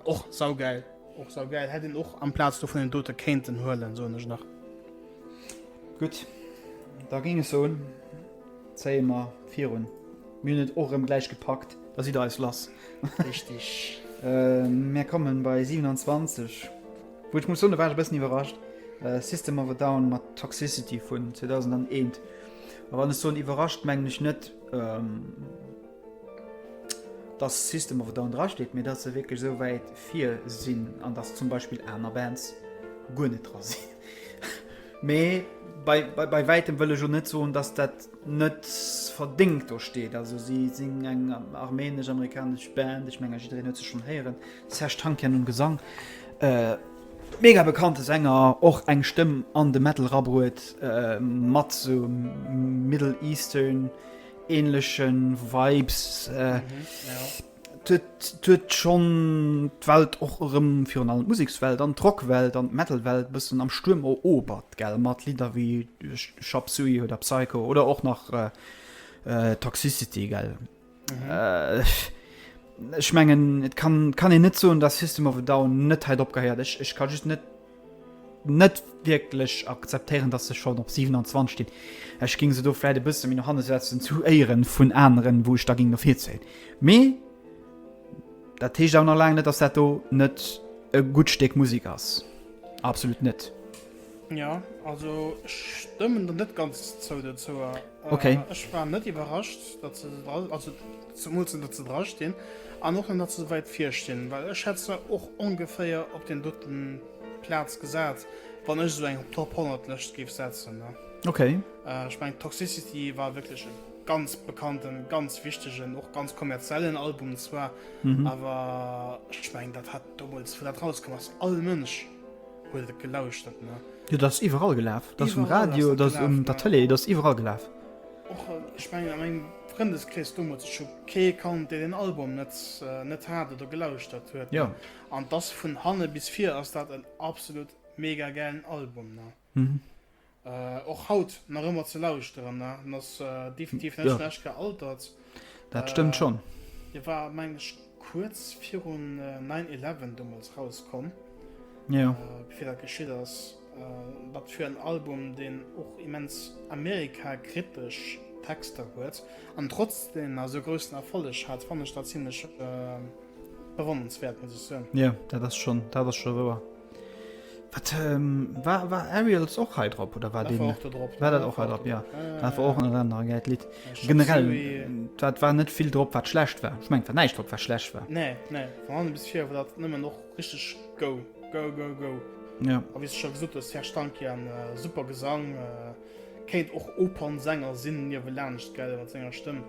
Och saugäil, och saugäil. Hätt een och amplaz do vun den dote kéinten huelen, soen ech nach. Gutt, da géing ech soen, zéie mer virun. Mir hunn et och erëm gläich gepackt, da sidd der eis lass. Richtig. Mär kommen bei 27. Wou ech muss soen, do war ech e bëssen iwwerrascht, System of a Down mat Toxicity vun 2001. A wann ech soen iwwerrascht, mengen ech net, dass System of a Down drasteet, mee dass se wierklech esou wäit vir sinn an dass zum Beispill aner Bands guer net dra sinn. Mee bei, bei, bei wäitem wëll ech och net soen, dass dat net verdéngt do steet. Also si sinn eng armenesch-amerikanesch Band, ech mengen jiddereen huet se schonn héieren. Serj Tankian um Gesang, mega bekannte Sänger, och eng Stëmm an de Metal rabruet, mat sou Middle Eastern ähnleche Vibes. Et huet schonn d'Welt och erëm, virun allem d'Musekswelt an d'Rockwelt an d'Metalwelt bëssen am Stuerm erobert, gell, mat Lidder wéi Chop Suey oder Psycho oder och nach Toxicity, gell. Ech mengen, et kann, kann een net soen, dass System of a Down net hei drop gehéiert. Ech, ech ka just net, net wierklech akzeptéieren, dass se schonn op 27 stinn. Ech géing se do vläit e bësse méi no hanne setzen, zu Éieren vun aneren, wou ech da géing no vir zéien. Mee dat heescht awer nach laang net, dass dat do net e gutt Stéck Musek ass. Absolut net. Ja, also ech stëmmen der net ganz zou dozou. Okay. Ech war net iwwerrascht, datt se dra, also zemools net, datt se dra stinn an och net, datt se esou wäit vir stinn, well ech hätt se och ongeféier op den doten Plaz gesat, wann ech esou eng Top 100 Lëscht géif setzen, ne. Okay. Ech mengen Toxicity war wierklech e ganz bekannten, ganz wichtegen, och ganz kommerziellen Album zwar, awer ech mengen dat hat domols, wou dat rauskomm ass, all Mënsch huet et gelauschtert, ne? Jo, dat ass iwwerall gelaf. Dat ass um Radio, dat ass um der Tëlee, dat ass iwwerall gelaf. Och, ech mengen a mengem Frëndeskrees domols, ech hu kee kannt, deen den Album net, net hat oder gelauschtert huet, ne? Jo. An 't ass vun hanne bis vir ass dat en absolut mega gäilen Album, ne? Och haut nach ëmmer ze lauschteren, ne? En ass definitiv net schlecht gealtert. Dat stëmmt schonn. Dee war, mengen ech, kuerz virun Nine Eleven domols rauskomm. Jo. Bevir dat geschitt ass. Wat fir en Album, deen och immens amerikakritesch Texter huet an trotzdem esou groussen Erfolleg hat, fannen ech dat zimlech bewonnernswäert, muss ech soen. Jo, dat ass schonn, dat ass scho wouer. Wat ähm, war, war Aerials och hei drop oder war Dat den war och do drop. war dat och hei drop ja dat war och en anere gäit Lidd generell dat war net vill drop wat schlecht war ech mengen war näischt drop wat schlecht war Nee, nee, von hanne bis vir war dat nëmmen och richteg go, go, go, go. ja A wéi s de scho gesot hues, Serj Tankian, äh, super Gesang, äh, kéint och Opernsänger sinn niewelaanscht, gell, mat senger Stëmm.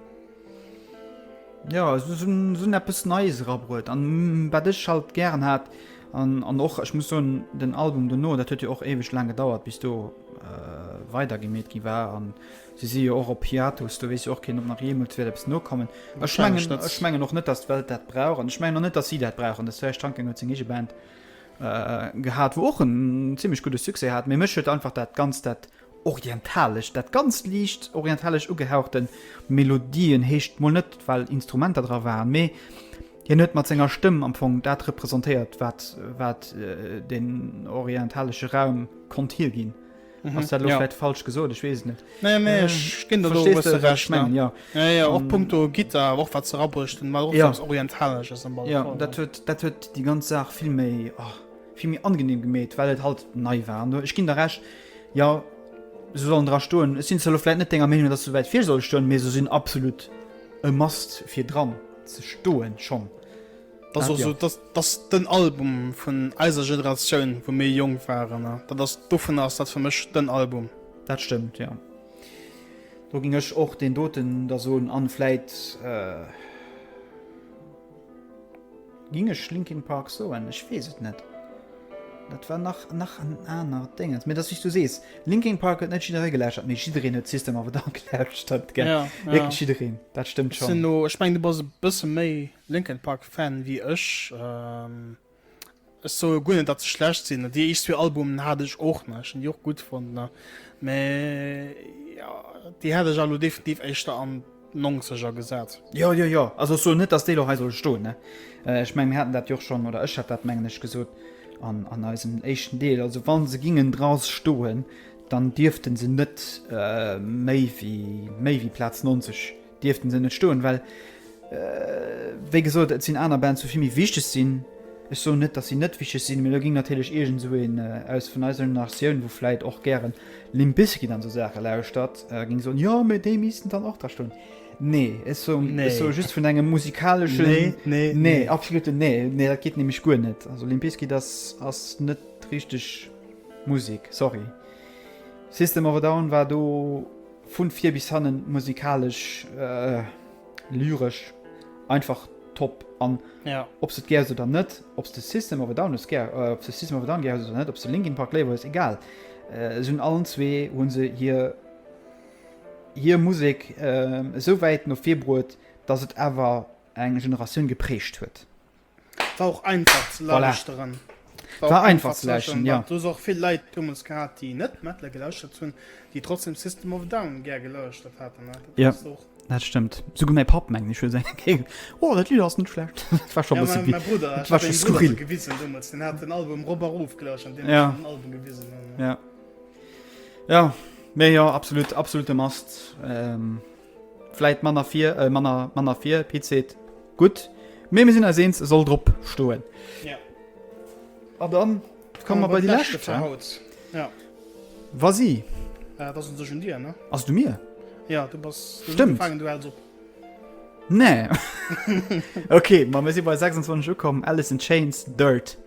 Ja, se hunn se hunn eppes Neies erabruet an wat ech halt gären hat an an och ech muss soen den Album dono, dat huet jo och éiweg laang gedauert bis do weider gemeet gi war an se si jo och op Hiatus, do weess jo och keen ob nach jeemools wäert eppes nokommen. Ech mengen ech mengen och net, datt d'Welt dat brauch an ech mengen och net, datt si dat brauchen. De Serj Tankian huet seng eege Band gehat, wou och en zimmlech gudde Succès hat, mee mech huet einfach dat Ganzt dat Orientalesch, dat ganz liicht orientalesch ugehauchten Melodien, heescht mol net well Instrumenter dra waren, mee hien huet mat senger Stëmm am Fong dat representéiert, wat wat den orientalesche Raum konnt hierginn. Mhm, Ass dat elo ja. vläicht falsch gesot? Ech weess et net. Nee, nee, ech ginn der do e bësse Recht, ne? Ja. Ja, ja, och punkto Gittar, och wat se erabruecht hunn, war och Ja. eppes Orientalesches am Ja, Fall. dat huet dat huet déi ganz Saach vill méi, oh. vill méi angenehm gemeet, well et halt nei war. An ech ginn der Recht, jo, se sollen dra stoen. Ech sinn zwar elo vläit net denger Meenung, dass se sou wäit vir solle stoen, mee se sinn absolut e Must fir dran ze stoen schonn. Dat ass och sou, dat ass den Album vun eiser Generatioun, wou mir jonk waren. Dat ass, dovunner ass dat fir mech den Album. Dat stëmmt, jo. Do ging ech och deen doten da soen an vläit ging ech Linkin Park soen, ech weess et net. Dat war nach nach en anert Déngens. Mee dat ass wéi s du sees, Linkin Park huet net jidderee gelauschtert, mee jiddereen huet System of a Down gelauschtert, gell? Ja, ja. Wierklech jiddereen, dat stëmmt Ech sinn schonn. lo, ech mengen du bass e bësse méi Linkin Park Fan wéi ech. Ech soe guer net, datt se schlecht sinn. Déi éischt zwee Albumen hat ech och, ne, ech hunn déi och gutt fonnt, ne, mä jo, déi hätt ech elo definitiv éischter an d'Nonzeger gesat. Jo, jo, jo. Also ech soen net, datt déi elo hei solle stoen, ne. Ech mengen, mir haten dat jo och schonn, oder ech hat dat, mengen ech, gesot an, an eisem éischten Deel. Also wa se gingen dra stoen, dann dierfte se net méi wéi, méi wéi Plaz 90 dierften se net stoen, well wéi gesot, et sinn aner Bands wou vill méi wichteg sinn. Ech soen net, datt si net wichteg sinn, mee do géing natierlech iergend esou een aus vun eiser Generatioun, wou vläit och gären Limp Bizkit an esou Saache lauschtert, géing soen, jo mee déi missten dann och dra stoen. Nee, ech soen, ech soe just vun engem musikaleschen, Nee, nee, nee, absoluten nee, nee, dat geet nämlech guer net. Also Limp Bizkit ass, ass net richteg Musek, sorry. System of a Down war do Vun vir bis hannen musikalesch, lyresch einfach top an ja. ob s de et gär hues oder net, ob s de System of a Down hues gär, ob s de System of a Down gär hues oder net, ob s de Linkin Park léiwer hues, egal. Se hunn allen zwee hu se hir hir Musek esou wäit no vir bruet, datt et awer eng Generatioun geprägt huet. War och einfach ze lauschteren. Voilà. War einfach ze lauschteren, ja. Du hues och vill Leit deemools gehat, déi net Metal gelauschtert hunn, déi trotzdem System of a Down gär gelauschtert haten. Dat ja, dat stëmmt. Souguer mäi Papp, mengen ech, huet eng Kéier Oh, dat Lidd ass net schlecht. Dat war scho ja, bësse mäi Brudder, dat war scho skurril. Gewisen deemools. Den hat den Album rop a rof gelauschtert, an deem ja. den Album gewisen. Ja. Ja, mee jo, absolut, absolute Must. Ähm. Vläit manner vir, äh, manner, manner vir. Pit seet, gutt, mee mir sinn eis eens, e soll drop stoen. Ja. A dann komme mer bei déi lescht fir haut. Ja. Vas-y. Äh, dat ass un sech un dir, ne? Ass et u mir? Ja, du bass, du hues Stëmmt. ugefaangen, du häls op. Nee. Okay, ma mir si bei 26 ukomm, Alice in Chains, Dirt.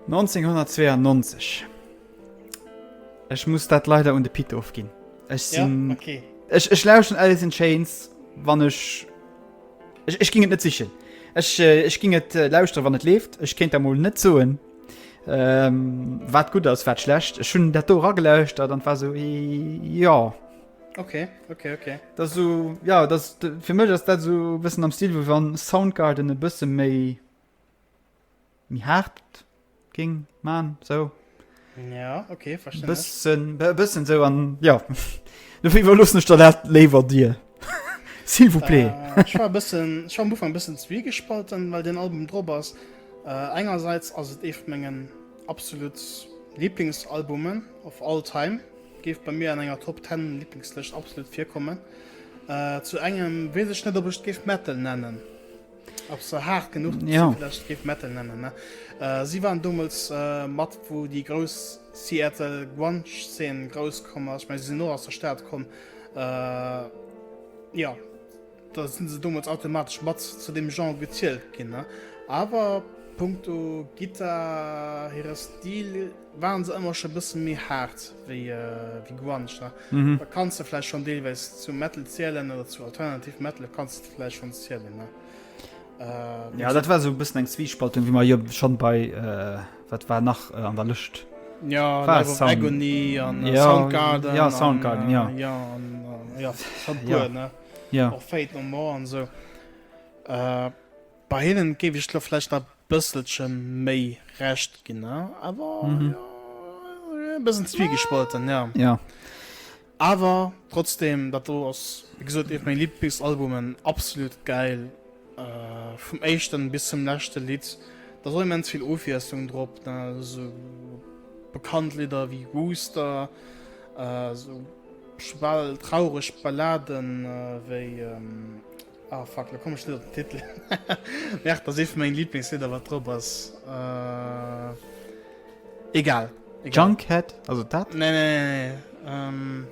1992. Ech muss dat leider un de Pit ofginn. Ech sinn. Ja, okay. Ech, ech lauschen Alice in Chains, wann ech. Ech, ech ging et net sichen. Ech, äh, ech ging et äh, lauschteren, wann et leeft. Ech kéint der mol net soen, ähm, wat gutt ass, wat schlecht. Ech hunn dat do eragelauschtert an war so, ja. Okay, okay, okay. Dat so, ja, das, fir mech ass dat so e bëssen am Stil, wéi wann Soundgarden e bësse méi. Méi haart ging man sou. Ja, okay, verstehe. Bëssen, e bëssen sou an ja. Dofir iwwerloossen ech der dat léiwer dir. S'il vous plaît. Äh, ech war e bëssen, ech war am Ufank e bëssen zwiegespalten, well den Album drop ass. Äh, engersäits ass et ee vu mengen absolut Lieblingsalbumen of all time. Géif bei mir an enger Top 10 Lieblingslëscht absolut virkommen. Äh, zu engem weess ech net, ob ech et géif Metal nennen. Ob se haart genuch ja. vielleicht géif Metal nennen ne? Äh, si waren dommels äh, mat wou déi grouss Seattle Grunge Szene grouss komm ass. Ich mein, si sinn och aus der Stad komm. Äh, ja da sinn se dommels automatesch mat zu dem Genre gezielt ginn ne? Awer punkto Gitarre hire Stil waren se ëmmer scho bësse méi haart wéi äh, wéi Grunge ne? Mhm. Da kanns de vläicht schon deelweis zu Metal zielen oder zu Alternative Metal kanns de vläicht schon zielen ne? Äh, Ja, dat war sou e bëssen eng Zwiespaltung, wéi mer jo schon bei äh, wat war nach äh, an der Lëscht? Ja, War Live of Sound- Agony an äh, Ja, Soundgarden. ja, Soundgarden, an, ja. Äh, ja, an, äh, ja, schon Ja. puer, ne? Ja. Och Faith No More an sou. Äh, Bei hinnen géif ech lo vläicht nach bësselche méi Recht ginn, ne? Awer Mhm. jo, e bëssen zwiegespalten, ja. Ja. Awer trotzdem, dat do ass, wéi gesot, ee vu menge Liblingsalbumen, absolut gäil, äh, vum éischten bis zum leschte Lidd. Da ass och immens vill Ofwiesslung drop, ne? Esou bekannt Lidder wéi Rooster, äh, esou scho bal traureg Balladen, wéi. Ah fuck, lo komm ech net op den Titel. Mee ach, dat ass ee vu mengen Lieblingslidder wat drop ass. Äh, egal. egal. Junkhead, also dat? Nee, nee, nee, nee. Ähm,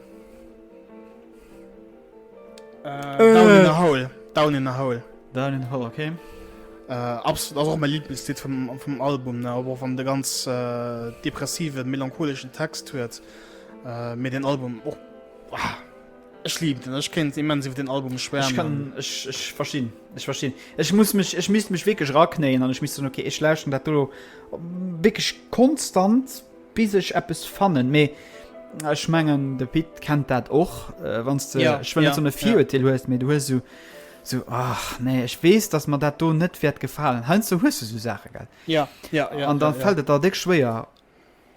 äh, Down in a Hole. Down in a Hole. Down in a Hole, okay. Äh, absolut, ass och mäi Lieblingslidd vum, vum Album, ne? Och wann de ganz äh, depressiven, melancholeschen Text huet. Äh, mee den Album och. Ah, Ech lieben den, ech kéint immens iwwer den Album schwärmen. Ech kann, ech, ech verstinn, ech verstinn. Ech muss mech, ech misst mech wierklech eraknéien an ech misst soen, okay, ech lauschten dat do wierklech konstant, bis ech eppes fannen. Mee ech mengen, de Pit kennt dat och, wann s de, ja, ech wëll net ja, soen e Virurteel ja. hues, mee du hues esou, esou, ach nee, ech weess, dass mer dat do net wäert gefalen. Heiansdo hues du esou Saache, gell? Ja, ja, ja. An dann ja, ja. fält et der déck schwéier,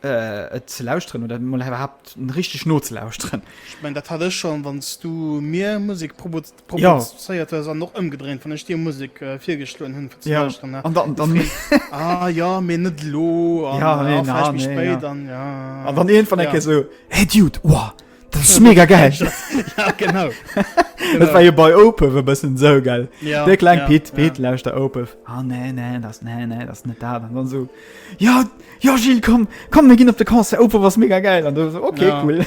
et ze lauschteren oder mol iwwerhaapt richteg nozelauschteren. Ech mengen dat hat ech schonn, wann s du mir Musek propozéiert hues an och ëmgedréint, wann ech dir Musek virgeschloen hunn fir ze lauschteren. An dann, dann ah jo, mee net elo an ja, nee, vläicht méi spéit an ja. An dann iergendwann eng Kéier esou, hey Dude, wow, dat ass mega gäil. Ja, genau. Dat war jo bei Opeth e bëssen esou, gell? Ja, De kleng Pit, Pit lauschter Opeth, ah nee, nee, dat ass, nee, nee, dat ass net dat. An dann esou, jo, Jo Gilles, komm, komm mir ginn op de Concert, Opeth ass mega geil an du so okay ja. cool.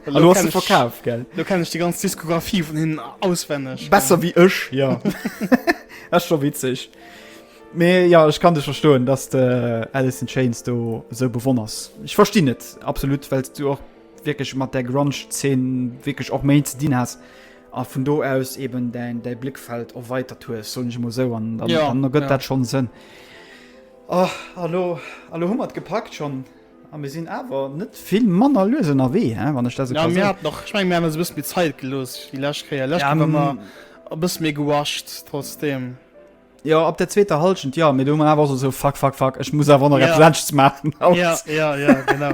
An du hast se verkaf gell. Do kenn ech déi ganz Diskografie vun hinnen auswenneg. Besser wéi ech, ja. Dat ass scho witzeg. Mee ja, ech kann dech verstoen, dass de Alice in Chains do esou bewonners. Ech verstinn et absolut, well s du och wierklech mat där Grunge-Zeen wierklech och méi ze dinn has a vun do aus eben däin däi Blickfeld erweitert hues, soen ech emol esou, an dann, ja, dann ergëtt ja. dat schonn Sënn. Oh, a lo, a lo hu mer et gepackt schonn. A mir sinn awer net vill manner lues ënnerwee, hein, wann ech dat esou ka soen. Ja, mir haten och, ech mengen, mir haben eis e bësse méi Zait gelooss wéi lescht Kéier. Lescht Kéier war mer e bësse méi gerusht trotzdem. Jo, ab der zweeter Hallschent, jo, mee do hu mer awer och esou, fuck, fuck, fuck, ech muss awer och nach eppes aneschts maachen haut. Ja, ja, ja, genau.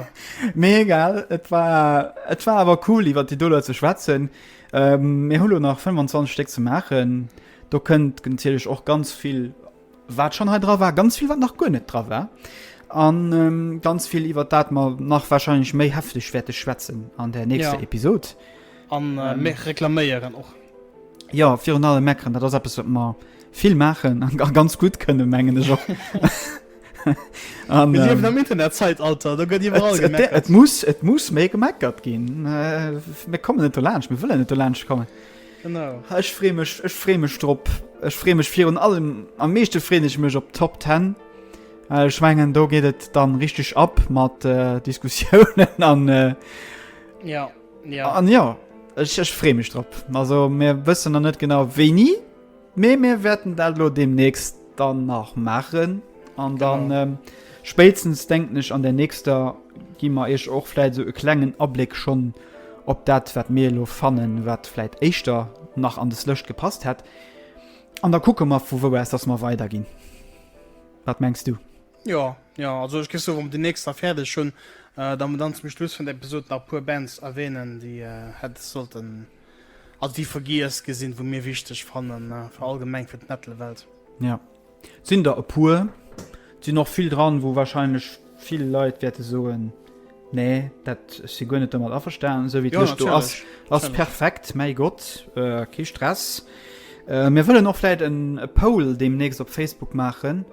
Mee egal, et war, et war awer cool, iwwer déi Doler ze schwätzen. Mir hu lo nach 25 Stéck ze maachen. Do kënnt natierlech och ganz vill Wat schonn hei dra war, ganz vill wat nach guer net dra war an ganz vill iwwer dat mer nach wahrscheinlech méi hefteg wäerte schwätzen an der nächster ja. Episod. An äh, ähm, reklaméieren och. Ja, virun allem meckeren, dat ass eppes wat mer vill maachen an ganz gutt kënne mengen ech och. an, Mir liewen ähm, am Internetzeitalter, do gëtt iwwerall gemeckert. Et, et, muss, et muss méi gemeckert ginn. Äh, mir kommen net dolaanscht, mir wëllen net dolaanscht kommen. Genau. Ech free mech, ech free mech drop. Ech free mech virun allem, am meeschte freen ech mech op d'Top 10. Well ech mengen, do geet et dann richteg ab mat äh, Diskussiounen an äh, Ja, ja. An ja, ech, ech free mech drop. Also mir wëssen nach net genau wéini, mee mir wäerten dat lo demnächst dann nach maachen. An dann Genau. ähm, spéitstens denken ech an der nächster gi mer iech och vläit esou e klengen Abléck schonn op dat wat mir elo fannen, wat vläit éischter nach an des Lëscht gepasst hätt. An da kucke mer vu wou aus dass mer weiderginn. Wat mengs du? Jo, jo, also ech géif soen, wa mer déi nächst da fäerdeg hunn, da mer dann zum Schluss vun der Episod nach e puer Bands erwähnen, déi hätt sollten, also déi vergiess gi sinn, wou mir wichteg fannen, fir allgemeng fir d'Metal-Welt. Ja. Et sinn der e puer. Et sinn och vill dran, wou wahrscheinlech vill Leit wäerte soen, Nee, dat, ech si guer net domat averstanen. Esou wéi d'Lëscht do ass, ass perfekt, mäi Gott, kee Stress. Mir wëllen och vläit en e Poll deemnächst op Facebook maachen.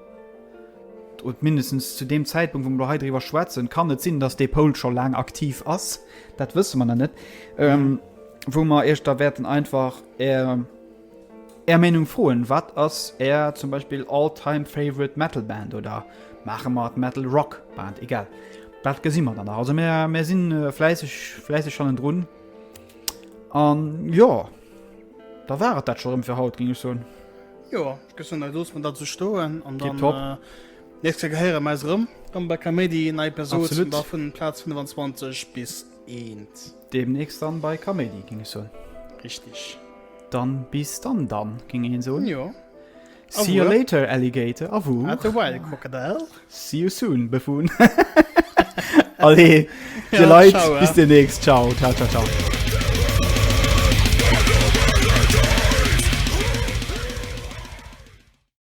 Oder mindestens zu deem Zäitpunkt, wou mer elo hei driwwer schwätzen, kann et sinn, datt dee Poll scho laang aktiv ass. Dat wësse mer nach net. Wou mer Iech da wäerten einfach Är. Är Meenung froen, Wat ass är zum Beispill all time favorite Metal Band oder maache mer et Metal Rock Band, egal. Dat gesi mer dann nach. Also mir, mir sinn fläisseg, fläisseg hannendrun. An jo, da war et dat scho rëm fir haut, géing ech soen. Jo, ech géif soen, da loosse mer dat esou stoen an dann Tiptop. nächst Kéier héiere mer eis erëm. Dann bei Kaméidi, nei Episod, Absolut. da vun Plaz 25 bis 1. Deemnächst dann bei Kaméidi, géing ech soen. Richtig. Dann bis dann dann, ging een soen. Jo. See you later, Alligator. Awu. At the wild crocodile. See you soon, Buffoon. Allez, dir Leit, bis demnächst. Ciao, ciao, ciao, ciao.